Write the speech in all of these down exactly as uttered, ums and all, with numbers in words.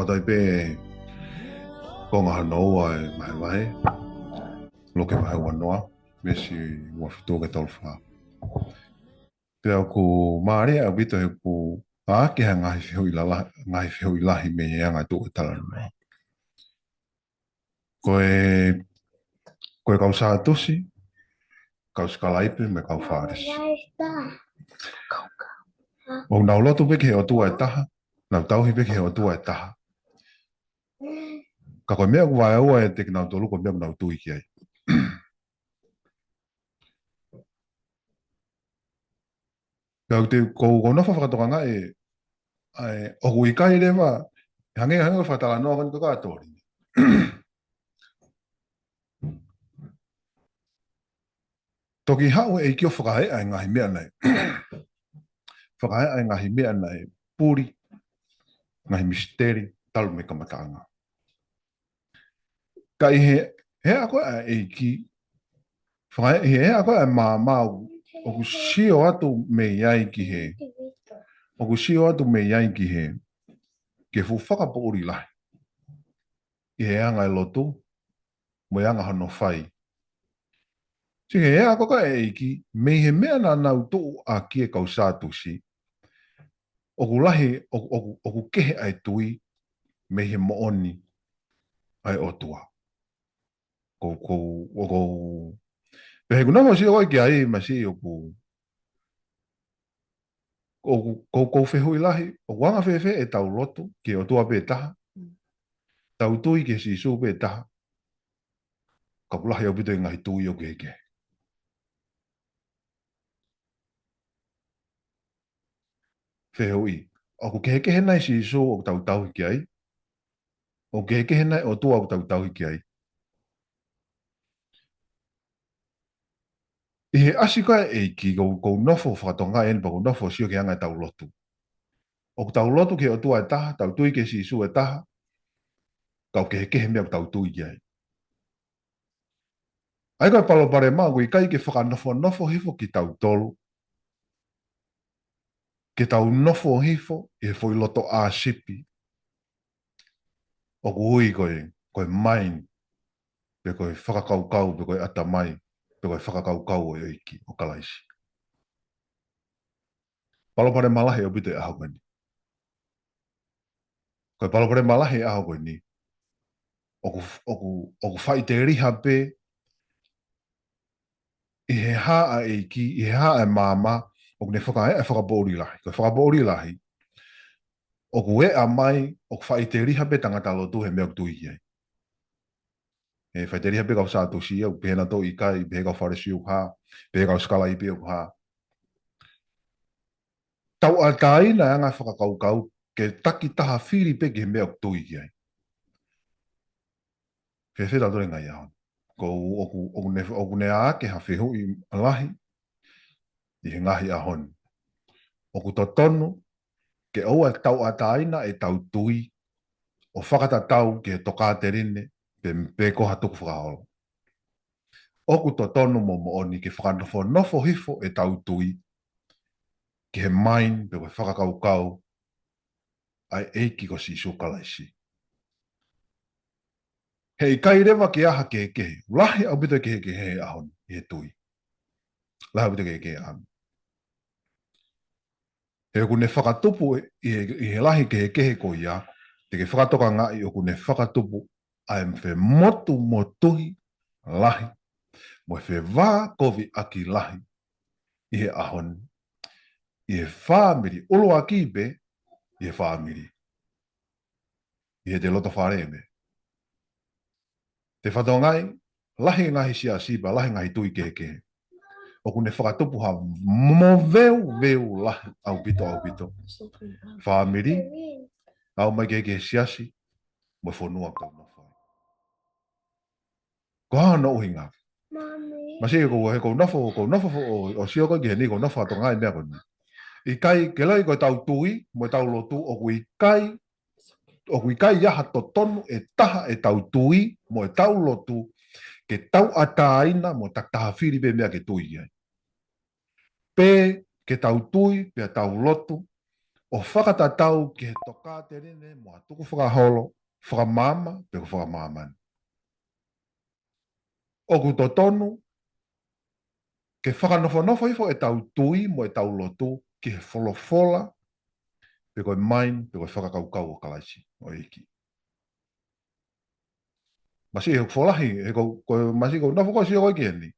Toe pē konga hono ua e vahevahe, Luke vahe uanoa, veesi uafitu ki he tolufā. Pea ʻoku mālie ʻaupito he ʻoku ʻā hake ha ngaahi fehuʻi lala-, ngaahi fehuʻi lahi mei he anga e tuʻu e talanoa. Ko e, ko e kau Sātusi, kau Sikalaipe, mo e kau Fālesi. ʻOku nau lotu pē ki he ʻOtua ʻe taha, nau tauhi pē ki he ʻOtua ʻe taha. Ka ko e meʻa ʻoku vaeua ʻiate kinautolu, ko e meʻa ʻoku nau tui ki ai. Pea ʻoku te, ʻoku ou, ʻoku ou nofo fakatokangaʻi, ʻa e, ʻoku ʻikai leva, hangē, hangē ko e fakatalanoa ko eni ko e kātoli. Toki haʻu e ʻEiki ʻo fakaeʻa e ngaahi meʻa naʻe. Fakaeʻa e ngaahi meʻa naʻe puli, ngaahi misiteli, talu mei he kamataʻanga. Ka ʻi he, he ako ʻa e ʻEiki, fakaeʻa, ʻi he ako ʻa e maama ʻoku sio atu mei ai ki he, ʻoku sio atu mei ai ki he, ki he fuʻu fakapoʻuli lahi. ʻI he anga e lotu, mo e anga hono fai. Sio ki he ako ʻa e ʻEiki, mei he meʻa naʻa nau tuʻu ʻaki e kau Sātusi, ʻoku lahi, ʻoku, ʻoku, ʻoku kehe ʻa e tui, mei he moʻoni ʻa e ʻOtua. Ko, ko, ʻoku, pea he ʻoku nau sio ki ai, masiʻi ʻoku, ʻoku, ʻoku, ʻoku fehuʻi lahi, ʻoku anga fēfē ʻetau lotu ki he ʻOtua pē taha, tau tui ki he Sīsū pē taha, ka ʻoku lahi ʻaupito e ngaahi tui ʻoku kehekehe. Fehuʻi, ʻoku kehekehe nai Sīsū ʻoku tau tauhi ki ai? ʻOku kehekehe nai ʻOtua ʻoku tau tauhi ki ai? ʻI he ʻasi ko ē ʻEiki, ʻoku ou, ʻoku ou nofo fakatokangaʻi eni pea ʻoku ou nofo sio ki he anga ʻetau lotu. ʻOku tau lotu ki he ʻOtua ʻe taha, tau tui ki he Sīsū ʻe taha, ka ʻoku kehekehe meʻa ʻoku tau tui ki ai. ʻA ia ko e palopalema ʻoku ʻikai ke fakanofonofo hifo kitautolu, ke tau nofo hifo ʻi he foʻi loto ʻāsipi ʻoku ui ko e, ko e mind, pe ko e fakakaukau, pe ko e ʻatamai, pe ko e fakakaukau ʻo e ʻEiki, ʻo Kalaisi. Palopalema lahi ʻaupito e ʻaho ko eni. Ko e palopalema lahi e ʻaho ko eni. ʻOku, ʻoku, ʻoku faʻiteliha pē ʻi he hā ʻa e ʻEiki, ʻi he hā ʻa e maama, ʻoku ne fakaeʻa e fakapoʻuli lahi. Ko e fakapoʻuli lahi, ʻoku ʻeʻa mai, ʻoku faʻiteliha pē tangata lotu he meʻa ʻoku tui ki ai. ʻE faʻiteliha pē kau Sātusi ʻoku pehē nautolu ʻikai, pehē kau Fālesi ʻoku hā, pehē kau Sikalaipe ʻoku hā. Tauʻatāina e anga e fakakaukau, ke takitaha fili pē ki he meʻa ʻoku tui ki ai. Fēfē tautolu he ngaahi ʻaho ni? ʻOku, ʻoku, ʻoku ne, ʻoku ne ʻā hake ha fehuʻi lahi ʻi he ngaahi ʻaho ni. ʻOku totonu ke ʻoua ʻe tauʻatāina ʻetau tui ʻo fakatatau ki he tokāteline pe, pe ko ha tukufakaholo. ʻOku totonu mo moʻoni ke fakanofonofo hifo ʻetau tui ki he mind pe ko e fakakaukau ʻa e ʻEiki ko Sīsū Kalaisi. He ʻikai leva ke ʻi ai ha kehekehe, lahi ʻaupito e kehekehe he ʻaho ni ʻi he tui. Lahi ʻaupito e kehekehe he ʻaho ni. He ʻoku ne fakatupu ʻi he, ʻi he lahi kehekehe ko ia, te ke fakatokangaʻi ʻoku ne fakatupu ʻa e femotumotuhi lahi, mo e fevākoviʻaki lahi ʻi he ʻaho ni, ʻi he fāmili, ʻuluaki pē ʻi he fāmili. ʻI he te loto fale pē. Te fakatokangaʻi, lahi e ngaahi siasi pea lahi e ngaahi tui kehekehe. ʻOku ne fakatupu ha moveuveu lahi ʻaupito, ʻaupito. Fāmili, aʻu mai ki he, ki he siasi, mo e fonua ʻoku tau nofo ai. Ko hono ʻuhinga. Masiʻi ʻoku ou, he ʻoku ou nofo, ʻoku ou nofo fo-, ʻo, ʻo sio ko ē ki heni ʻoku ou nofo fakatokangaʻi e meʻa ko eni. ʻIkai ke loi ko ʻetau tui, mo ʻetau lotu, ʻoku ʻikai, ʻoku ʻikai ʻi ai ha totonu ʻe taha ʻetau tui, mo ʻetau lotu, ke tauʻatāina, mo takitaha fili pē meʻa ke tui ki ai. Pe ke tau tui, pea tau lotu, ʻo fakatatau ki he tokāteline mo ha tukufakaholo, fakamaama pe ko e fakamāmani. ʻOku totonu ke fakanofonofo hifo ʻetau tui mo ʻetau lotu ki he folofola, pe ko e mind, pe ko e fakakaukau ʻo Kalaisi, ʻo e ʻEiki. Masiʻi he folahi, he ko, ko, masiʻi ko, nofo ko e sio ko e ki heni.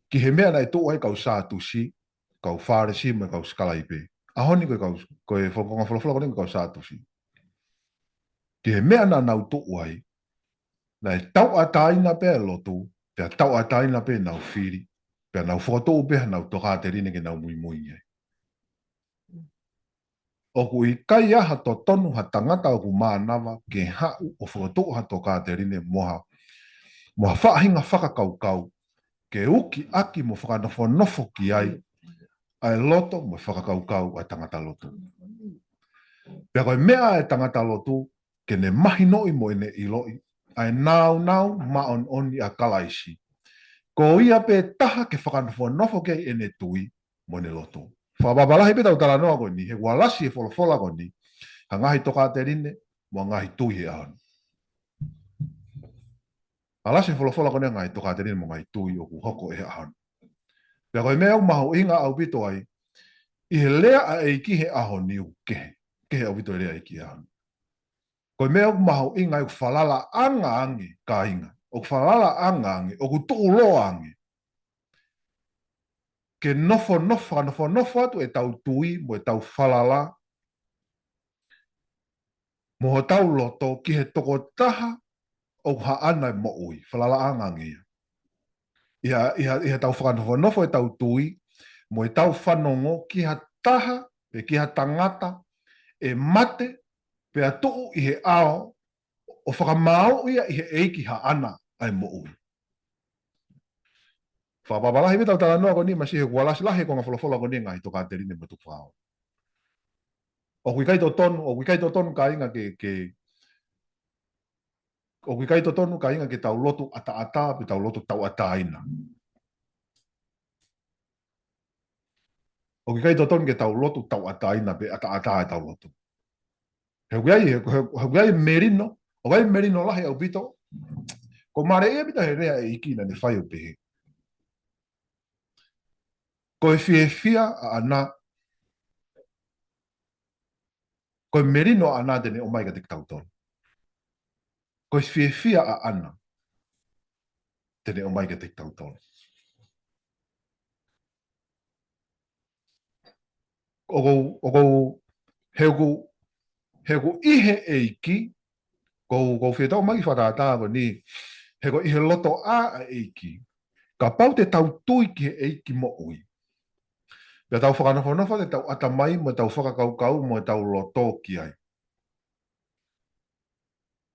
Ki he meʻa naʻe tuʻu ai kau Sātusi, kau Fālesi, mo e kau Sikalaipe. ʻAho ni ko e kau, ko e folofola, folofola ko eni ko e kau Sātusi. Ki he meʻa naʻa nau tuʻu ai, naʻe tauʻatāina pē e lotu, pea tauʻatāina pē ʻenau fili, pea nau fokotuʻu pē hanau tokāteline ke nau muimui ai. ʻOku ʻikai ha totonu ha tangata ʻoku mānava ke haʻu ʻo fokotuʻu ha tokāteline mo ha, mo ha faʻahinga fakakaukau, ke uki ʻaki mo fakanofonofo ki ai ʻa e loto mo e fakakaukau ʻa e tangata lotu. Pea ko e meʻa ʻa e tangata lotu, ke ne mahinoʻi mo ʻene ʻiloʻi ʻa e nāunau māʻoniʻoni ʻa Kalaisi. Ko ia pē taha ke fakanofonofo ki ai ʻene tui mo ʻene lotu. Fakapapālangi pē ʻetau talanoa ko eni, he ʻoku ʻalasi e folofola ko eni ha ngaahi tokāteline mo ha ngaahi tui he ʻaho ni. ʻAlasi e folofola ko eni ha ngaahi tokāteline mo ha ngaahi tui ʻoku hoko he ʻaho ni. Pea ko e meʻa ʻoku mahuʻinga ʻaupito ai, ʻi he lea ʻa e ʻEiki he ʻaho ni ʻoku kehe, kehe ʻaupito e lea ʻa e ʻEiki he ʻaho ni. Ko e meʻa ʻoku mahuʻinga ai ʻoku falalaʻanga ange, kāinga. ʻOku falalaʻanga ange, ʻoku tuʻuloa ange. Ke nofonofo, nofonofo atu ʻetau tui mo ʻetau falala mo hotau loto ki he tokotaha ʻoku haʻana e moʻui, falalaʻanga ange ia. ʻI ha, ʻi ha, ʻi heʻetau fakanofonofo ʻetau tui, mo ʻetau fanongo ki ha taha, pe ki ha tangata, ʻe mate, pea tuʻu ʻi he ʻao, ʻo fakamāuʻi ia ʻi he ʻEiki haʻana ʻa e moʻui. Fakapapālangi pē ʻetau talanoa ko eni, masiʻi he ʻoku ʻalasi lahi e konga folofola ko eni ngaahi tokāteline mo e tukufakaholo. ʻOku ʻikai totonu, ʻoku ʻikai totonu kāinga ke, ke, ʻoku ʻikai totonu kāinga ke tau lotu ʻataʻatā, pe tau lotu tauʻatāina. ʻOku ʻikai totonu ke tau lotu tauʻatāina pe ʻataʻatā ʻetau lotu. He ʻoku ʻi ai, he, he, he ʻoku ʻi ai e melino, ʻoku ʻi ai e melino lahi ʻaupito. ʻOku mālie ʻaupito he lea ʻa e ʻEiki naʻa ne fai ʻo pehē. Ko e fiefia ʻaʻana, ko e melino ʻaʻana te ne ʻomai kiate kitautolu. Ko e fiefia ʻaʻana te ne ʻomai kiate kitautolu. ʻOku ou, ʻoku ou, he ʻoku, he ʻoku ʻi he ʻEiki, ʻoku ou, ʻoku ou fie tau mai fakatātā ko eni, he ʻoku ʻi he loto ʻa e ʻEiki. Kapau te tau tui ki he ʻEiki moʻui. Pea tau fakanofonofo ʻetau ʻatamai mo ʻetau fakakaukau mo ʻetau loto ki ai.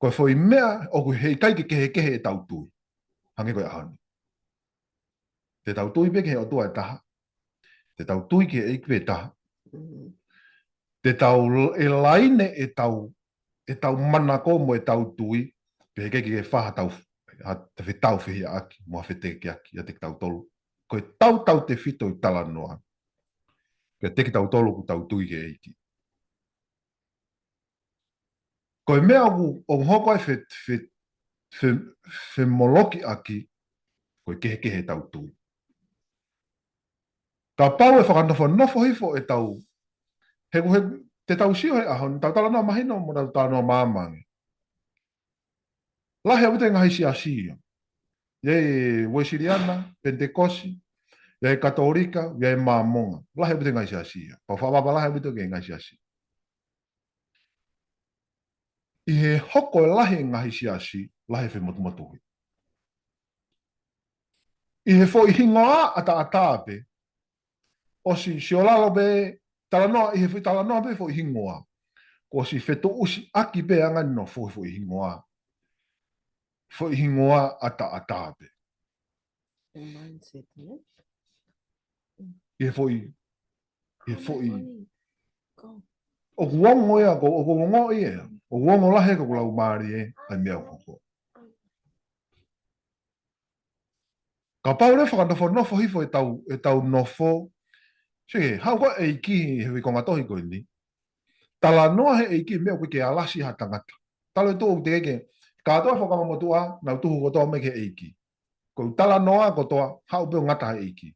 Ko e foʻi meʻa ʻoku heʻikai ke kehekehe ʻetau tui. Hangē ko e ʻaho ni. Te tau tui pē ki he ʻOtua ʻe taha. Te tau tui ki he ʻEiki pē ʻe taha. Te tau l-, ʻe laine ʻetau, ʻetau manako mo ʻetau tui, pea heʻikai ke fai ha tau, ha tau fetaufehiʻaki, mo ha fetekiaki, ʻiate kitautolu. Ko e tautautefito ʻi talanoa. Kiate kitautolu ʻoku tau tui ki he ʻEiki. Ko e meʻa ʻoku, ʻoku hoko ai fe, fe, fe, femolokiʻaki, ko e kehekehe ʻetau tui. Kapau ʻe fakanofonofo hifo ʻetau, he ʻoku he, te tau sio he ʻaho ni, tau talanoa mahino mo tau talanoa māmani. Lahi ʻaupito e ngaahi siasi ia. ʻI ai e Uesiliana, Penitekosi, ʻi ai e Katolika, ʻi ai e Māmonga. Lahi ʻaupito e ngaahi siasi ia. Pau fakapapālangi ʻaupito ki he ngaahi siasi. ʻI he hoko e lahi e ngaahi siasi, lahi e femotumotuhi. ʻI he foʻi hingoa ʻataʻatā pē, ʻosi siolalo pē, talanoa, ʻi he foʻi talanoa pē foʻi hingoa. Kuo ʻosi fetuʻusiʻaki pē anga e nofo foʻi hingoa. Foʻi hingoa ʻataʻatā pē. E mindset, nē? ʻI he foʻi, ʻi he foʻi. ʻOku ongo ia, ʻoku, ʻoku ongo ia. ʻOku ongo lahi ʻoku lau mālie, ʻa e meʻa ʻoku hoko. Kapau leva fakanofonofo hifo ʻetau, ʻetau nofo, Sio ki he, haʻu ko ē ʻEiki he foʻi konga tohi ko eni. Talanoa he ʻEiki meʻa ʻoku ʻikai ke alasi ha tangata. Talu e tuʻu ʻoku teʻeki ke, kātoa e fuakava motuʻa, nau tuhu kotoa mai ki he ʻEiki. Ko e talanoa kotoa, haʻu pē ʻo ngata he ʻEiki.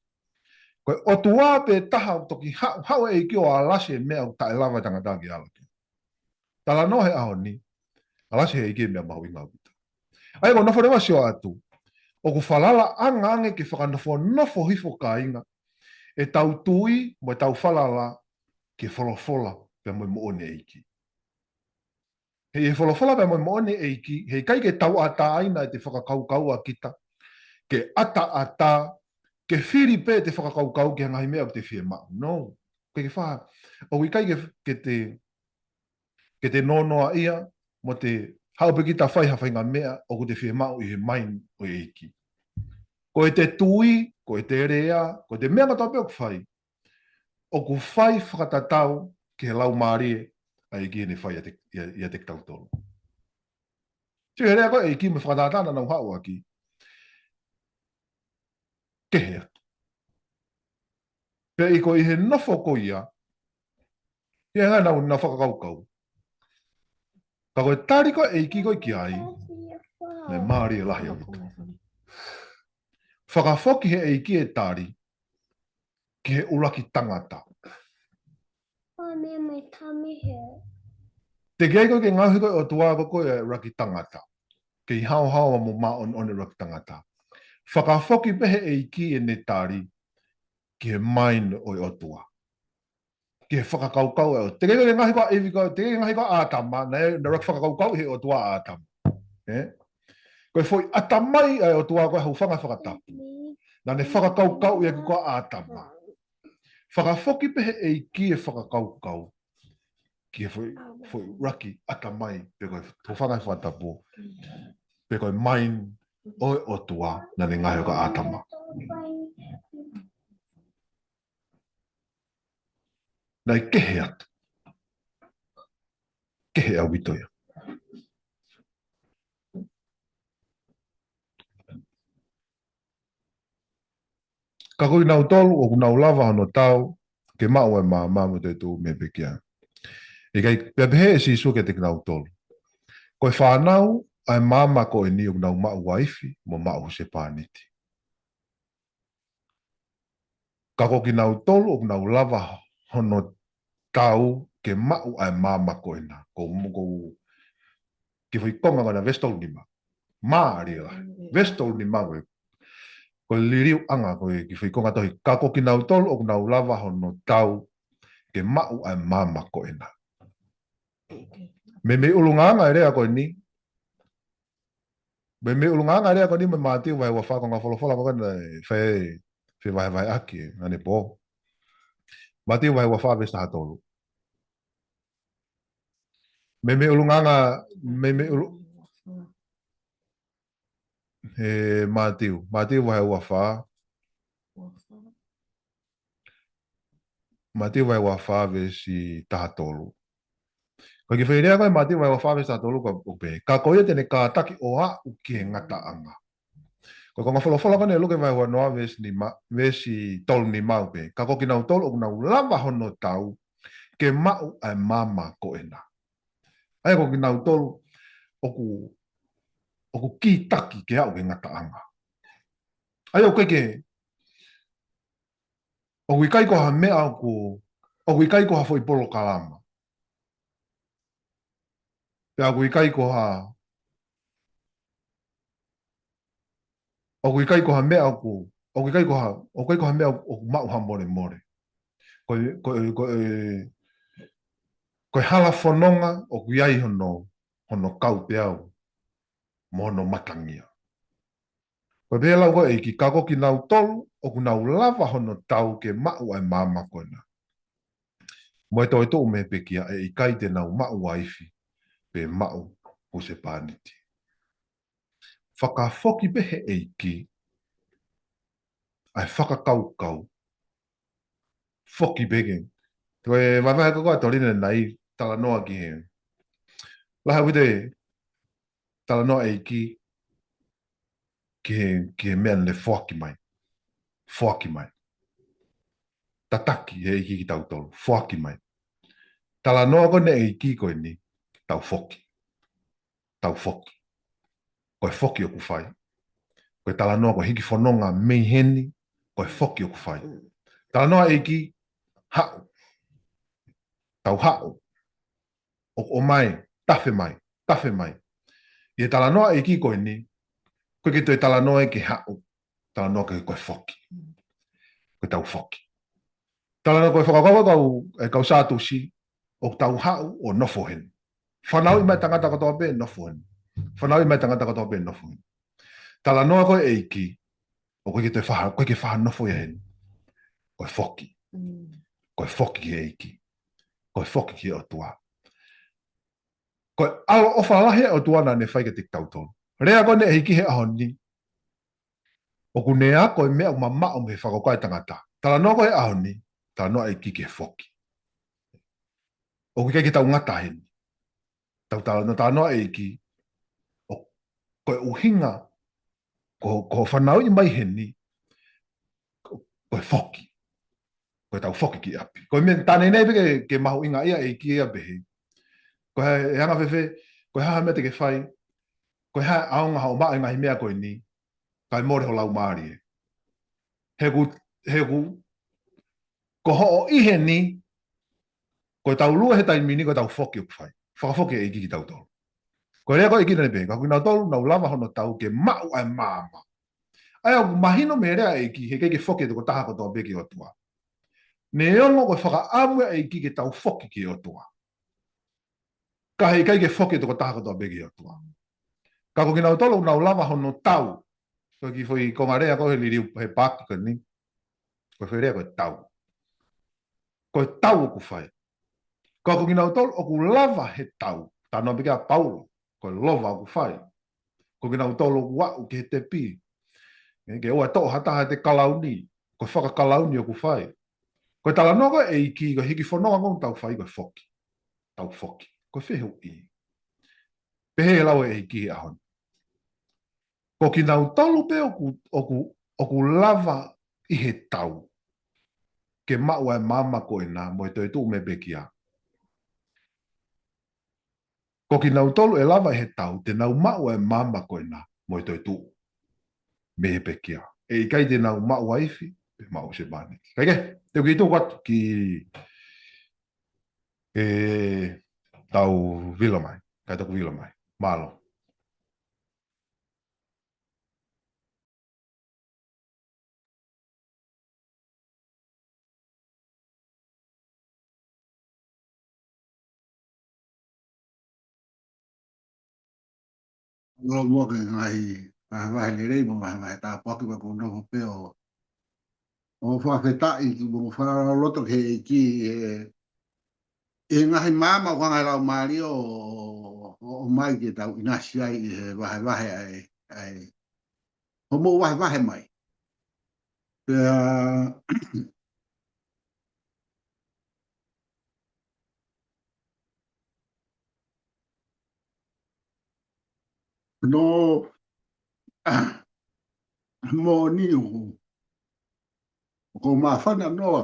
Ko e ʻOtua pē taha ʻoku toki haʻu, haʻu e ʻEiki ʻo alasi e meʻa ʻoku taʻelava e tangata ke ala ki ai. Talanoa he ʻaho ni, alasi he ʻEiki e meʻa mahuʻinga ʻaupito. ʻA ia ko e nofo leva sio atu, ʻoku falalaʻanga ange ke fakanofonofo hifo kāinga, ʻetau tui mo ʻetau falala ki he folofola pea mo e moʻoni ʻEiki. He ʻi he folofola pea mo e moʻoni ʻEiki, heʻikai ke tauʻatāina ʻete fakakaukau ʻa kita, ke ʻataʻatā, ke fili pē ʻete fakakaukau ki he ngaahi meʻa ʻoku te fiemaʻu. No, ke ke fā, ʻoku ʻikai ke, ke te, ke te nonoa ia, mo te haʻu pē kita fai ha faʻahinga meʻa ʻoku te fiemaʻu ʻi he mind ʻo e ʻEiki. Ko ʻete tui, ko ʻete lea, ko ʻete meʻa kotoa pē ʻoku fai, ʻoku fai fakatatau ki he laumālie ʻa e ʻEiki ʻene fai ʻiate, ʻia, ʻiate kitautolu. Sio he lea ko ē ʻEiki mo e fakatātā naʻa nau haʻu ʻaki. Kehe atu. Pea ʻi ko ē ʻi he nofo ko ia, ʻi he ngaahi nau, nau fakakaukau. Ka ko e tali ko ē ʻEiki ko ē ki ai, naʻe mālie lahi ʻaupito. Fakafoki he ʻEiki e tali, ki he ʻuluaki tangata. Teʻeki ai ko ē ke ngaohi ko ē ʻOtua ko ē ko e ʻuluaki tangata. Kei haohaoa mo māʻoniʻoni ʻuluaki tangata. Fakafoki pē he ʻEiki ʻene tali, ki he mind ʻo e ʻOtua. Ki he fakakaukau ʻo e ʻOtua. Teʻeki ai ko ē ke ngaohi ko ē ʻa ʻIvi ko ē, teʻeki ai ke ngaohi ko ē ʻa ʻĀtama, naʻe, naʻe ʻuluaki fakakaukauʻi he ʻOtua ʻa ʻĀtama. Ē? Ko e foʻi ʻatamai ʻa e ʻOtua ko ē hūfanga he fakatapu. Naʻa ne fakakaukauʻi ʻaki ko ē ʻa ʻĀtama. Fakafoki pē he ʻEiki e fakakaukau. Ki he foʻi, foʻi ʻuluaki ʻatamai, pe ko e hūfanga he fakatapu. Pe ko e mind ʻo e ʻOtua, naʻa ne ngaohi ko ē ʻa ʻĀtama. Naʻe kehe atu. Kehe ʻaupito ia. Ka ko kinautolu ʻoku nau lava hono tau ke maʻu e maama mo e toetuʻu mei he pekia. ʻIkai, pea pehē ʻe Sīsū kiate kinautolu. Ko e fānau ʻa e maama ko eni ʻoku nau maʻu uaifi mo maʻu husepāniti. Ka ko kinautolu ʻoku nau lava hono tau ke maʻu ʻa e maama ko ena. Ko, ko, ki he foʻi konga ko ena veesi tolu nima. Mālie lahi. Veesi tolu nima ko e, ko e liliuʻanga ko e ki he foʻi konga tohi. Ka ko kinautolu ʻoku nau lava hono tau ke maʻu ʻa e maama ko ena. Meimei ʻulungaanga e lea ko eni. Meimei ʻulungaanga e lea ko eni mei Mātiu vahe ua fā, ko e ngaahi folofola ko ena ʻe fai, fai vahevaheʻaki ʻanepō. Mātiu vahe ua fā veesi taha tolu. Meimei ʻulungaanga, meimei ʻulu-, he Mātiu, Mātiu vahe ua fā. Mātiu vahe ua fā veesi taha tolu. Ko e kiʻi foʻi lea ko ē Mātiu vahe ua fā veesi taha tolu ko e pehē. Ka ko ia te ne kātaki ʻo aʻu ki he ngataʻanga. Ko e konga folofola ko ena ʻi Luke vahe ua noa veesi nima, veesi tolu nima ʻoku pehē. Ka ko kinautolu ʻoku nau lava hono tau ke maʻu ʻa e maama ko ena. ʻA ia ko kinautolu ʻoku, ʻoku kītaki ke aʻu ki he ngataʻanga. ʻA ia ʻoku ʻikai ke, ʻoku ʻikai ko ha meʻa ʻoku, ʻoku ʻikai ko ha foʻi polokalama. Pea ʻoku ʻikai ko ha, ʻoku ʻikai ko ha meʻa ʻoku, ʻoku ʻikai ko ha, ʻoku ʻikai ko ha meʻa ʻoku maʻu ha molemole. Ko e, ko e, ko e, ko e hala fononga ʻoku ʻi ai hono, hono kaupeau mo hono matangia. Ko e pehē lau ko ē ʻEiki ka ko kinautolu ʻoku nau lava hono tau ke maʻu ʻa e maama ko ena. Mo e toetuʻu mei he pekia ʻe ʻikai te nau maʻu uaifi pe maʻu husepāniti. Fakafoki pē he ʻEiki ʻa e fakakaukau. Foki pē ke. Ko e vahevahe ko ē ʻa Tolina naʻe talanoa ki he. Lahi ʻaupito e talanoa ʻEiki ki he, ki he meʻa naʻe foaki mai. Foaki mai. Tataki ʻe he ʻEiki kitautolu, foaki mai. Talanoa ko eni ʻEiki ko eni, tau foki. Tau foki. Ko e foki ʻoku fai. Ko e talanoa ko e hiki fononga mei heni, ko e foki ʻoku fai. Talanoa ʻEiki, haʻu. Tau haʻu. ʻO, ʻomai, tafe mai, tafe mai. ʻI he talanoa ʻEiki ko eni, ko e ke toe talanoa ʻe ke haʻu. Talanoa ke ko e foki. Ko e tau foki. Talanoa ko e fakakaukau kau, e kau Sātusi, ʻoku tau haʻu ʻo nofo heni. Fanauʻi mai tangata kotoa pē nofo heni. Fanauʻi mai tangata kotoa pē nofo heni. Talanoa ko e ʻEiki, ʻoku ʻikai ke toe faha, ʻoku ʻikai ke faha nofo ia heni. Ko e foki. Ko e foki ki he ʻEiki. Ko e foki ki he ʻOtua. Ko e ʻaloʻofa lahi ʻa e ʻOtua naʻa ne fai kiate kitautolu. Lea ko eni ʻEiki he ʻaho ni. ʻOku ne ako e meʻa ʻoku mamaʻo mei he fakakaukau ʻa e tangata. Talanoa ko e ʻaho ni, talanoa ʻEiki ki he foki. ʻOku ʻikai ke tau ngata heni. Tau talanoa, talanoa ʻEiki, ʻo, ko e ʻuhinga, ko, ko e fanauʻi mai heni, ko, ko e foki. Ko e tau foki ki ʻapi. Ko e meʻa tānei nei pē ke, ke mahuʻinga ia ʻEiki ia pehē. Ko e hā e anga fēfē, ko e hā e meʻa te ke fai, ko e hā e ʻaonga hoʻo maʻu e ngaahi meʻa ko eni, kae mole ho laumālie. He ʻoku, he ʻoku, ko hoʻo ʻi heni, ko e tau lue he taimi ni, ko e tau foki ʻoku fai. Fakafoki ʻEiki kitautolu. Ko e lea ko e ʻEiki naʻa ne pehē, ka ko kinautolu, nau lava hono tau ke maʻu ʻa e maama. ʻA ia ʻoku mahino mei he lea ʻEiki, he ʻikai ke foki e tokotaha kotoa pē ki he ʻOtua. Neongo ko e fakaʻamu ʻa e ʻEiki ke tau foki ki he ʻOtua. Ka he ʻikai ke foki e tokotaha kotoa pē ki he ʻOtua. Ka ko kinautolu ʻoku nau lava hono tau. Ko e kiʻi foʻi konga lea ko e liliu he paaki ko eni. Ko e foʻi lea ko e tau. Ko e tau ʻoku fai. Ka ko kinautolu ʻoku lava he tau. Talanoa pē ki ai ʻa Paulo. Ko e lova ʻoku fai. Ko kinautolu ʻoku aʻu ki he tepi. ʻE, ke ʻoua toʻo ha taha ʻete kalauni. Ko e fakakalauni ʻoku fai. Ko e talanoa ko e ʻEiki, ko e hiki fononga ʻoku tau fai, ko e foki. Tau foki. Ko e fehuʻi. Pehē lau ʻEiki he ʻaho ni. Ko kinautolu pē ʻoku, ʻoku, ʻoku lava ʻi he tau. Ke maʻu ʻa e maama ko ena, mo e toetuʻu mei he pekia. Ko kinautolu ʻe lava ʻi he tau, te nau maʻu ʻa e maama ko ena, mo e toetuʻu mei he pekia. ʻE ʻikai te nau maʻu ʻa e ifi, pe maʻu ʻa e sevāniti. Kae kehe, te u kiʻi tuku atu ki he tau vilo mai, kae toku vilo mai. Mālō. Lo mo ke ngai, vahevahe lelei mo vahevahe tāpuaki, pea ʻoku ou nofo pē ʻo, ʻo fakafetaʻi ki mo fala loto ki he ʻEiki, e, e ngaahi maama ʻoku anga e Laumālie ʻo, ʻo, ʻo ʻomai ke tau ʻinasi ai ʻi he vahevahe ai, ai. Hoʻomou vahevahe mai. Pea, no, moʻoni ʻoku, ʻoku ou māfana noa.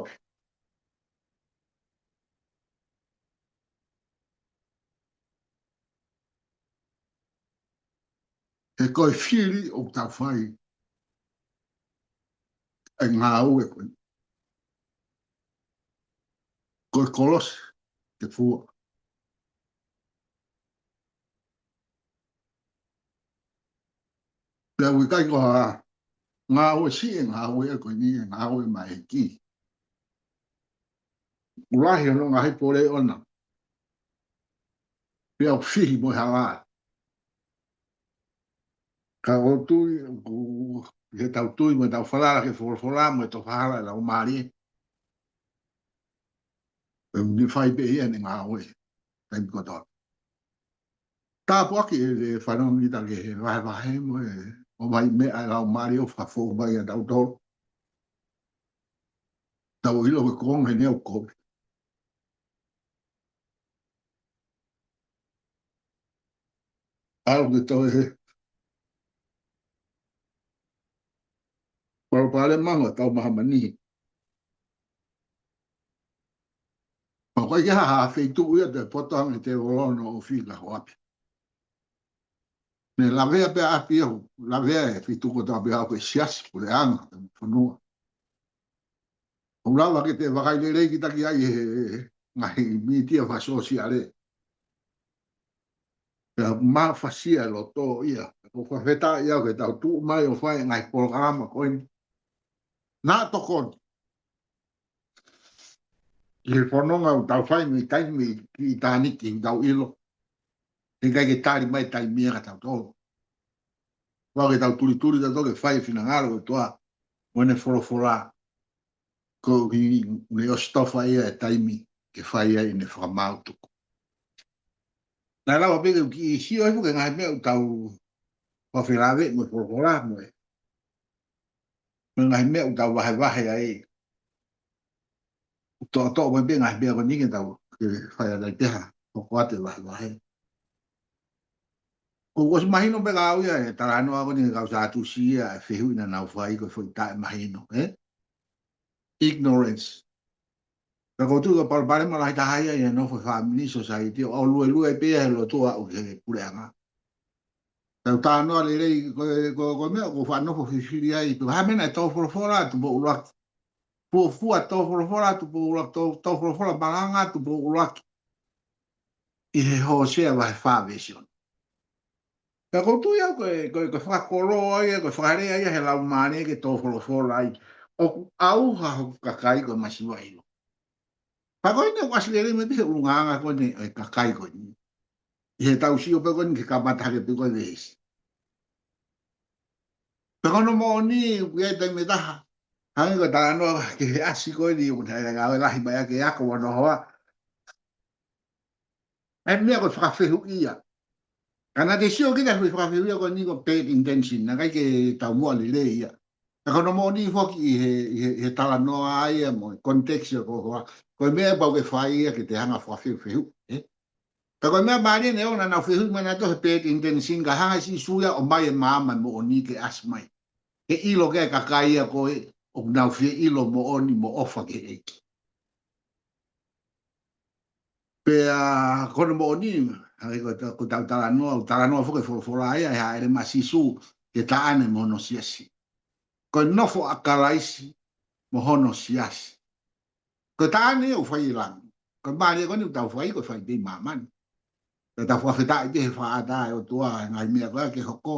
He ko e fili ʻoku tau fai ʻa e ngāue ko eni. Ko e kolosi ke fua. Pea ʻoku ʻikai ko ha ngāue siʻi e ngāue ko eni, e ngāue mai ki. ʻOku lahi hono ngaahi pole ʻona. Pea ʻoku fihi mo e hala. Ka ʻoku ou tui, ʻoku, he tau tui mo e tau falala ki he folofola mo e tofa hala ʻa e Laumālie. ʻE uni fai pē ia ʻene ngāue. Taimi kotoa. Tāpuaki e, e fanongo ʻi he vahevahe mo e ʻomai meʻa ʻa e Laumālie ʻo fakafou mai ʻa tautolu. Tau ʻilo ko e konga ʻeni ʻoku kovi. ʻAlu ke toe he. Palopalema ʻa e tau māmani. ʻIkai ke ʻi ai ha feituʻu ia te poto ange ʻe he tēvolo hono ʻofi ka ko ʻapi. Naʻe lavea pē ʻapi ia, lavea e feituʻu kotoa pē ʻa e siasi, puleʻanga, fonua. ʻOku lava ke te vakai lelei kita ki ai he ngaahi mītia fakasōsiale. Pea mafasia e loto ia. ʻOku fakafetaʻi au ke tau tuʻu mai ʻo fai e ngaahi polokalama ko eni. Naʻa tokoni. ʻI he fononga ʻoku tau fai mei taimi ki ʻitāniti ʻoku tau ʻilo. He ʻikai ke tali mai taimi ia kia tautolu. Pau ke tau tulituli tautolu ke fai e finangalo ʻo e ʻOtua. Mo ʻene folofola. Ko e ʻuhi ne ʻosi tofa ia e taimi ke fai ai ʻene fakamaau tuku. Naʻe lava pē ke u kiʻi sio hifo ki he ngaahi meʻa ʻoku tau fakafelāveʻi mo e folofola mo e. Mo e ngaahi meʻa ʻoku tau vahevahe ai. ʻOku toʻotoʻo mai pē ngaahi meʻa ko eni ke tau ke fai ʻa e pehē. Hoko atu e vahevahe. ʻOku ʻosi mahino pē kia au ia e talanoa ko eni ki he kau Sātusi ia e fehuʻi naʻa nau fai ko e foʻi taʻemahino, ē? Ignorance. Pea ʻoku ou tui ko e palopalema lahi taha ia ʻi he nofo e Family Society, ʻo luelue pē ia he lotu ʻo aʻu ki he puleʻanga. Tau talanoa lelei ko e, ko e, ko e meʻa ʻoku ou faʻa nofo fifili ai, pe ko e hā e meʻa naʻe tō folofola ʻa Tupou ʻUluaki. Fuofua tō folofola ʻa Tupou ʻUluaki, tō, tō folofola malanga ʻa Tupou ʻUluaki. ʻI he Hōsea vahe fā veesi ono. Pea ʻoku ou tui au ko e, ko e, ko e fakakoloa ia, ko e fakalea ia he Laumālie ke tō folofola ai. ʻOku ʻauha hoku kakai ko e masiva ʻilo. Pea ko eni ʻoku ʻasi lelei mai pē he ʻulungaanga ko eni ʻo e kakai ko eni. ʻI heʻetau sio pē ko eni ki he kamata hake pē ko e veesi. Pea ko hono moʻoni, ʻoku ʻi ai e taimi ʻe taha. Hangē ko e talanoa ki he ʻasi ko eni, ʻoku ne ngāue lahi mai ʻa e ako mo hono hoa. ʻA e meʻa ko e fakafehuʻia. Ka naʻa te sio kita he fakafehuʻia ko eni ko e bad intention, naʻe ʻikai ke taumuʻa lelei ia. Ka ko hono moʻoni foki ʻi he, ʻi he, ʻi he talanoa ia mo e context ia ko e hoa. Ko e meʻa pau ke fai ia ke te hanga fakafehuʻi, ē? Ka ko e meʻa mālie naʻe ʻoua naʻa nau fehuʻi mai nautolu he bad intention ka hanga ʻe Sīsū ia ʻo ʻomai e maama moʻoni ke ʻasi mai. Ke ʻilo ki ai e kakai ia ko ē ʻoku nau fie ʻilo moʻoni mo ʻofa ki he ʻEiki. Pea ko hono moʻoni, hangē ko e ta-, ko ʻetau talanoa, ʻoku talanoa foki e folofola ia, ʻe hāʻele mai ʻa Sīsū ki he taʻane mo hono siasi. Ko e nofo ʻa Kalaisi mo hono siasi. Ko e taʻane ʻoku fai ʻi langi. Ko e mālie ko eni ʻoku tau fai, ko e fai pē ʻi māmani. Pea tau fakafetaʻi pē he fakaʻatā ʻa e ʻOtua e ngaahi meʻa ko ia ke hoko.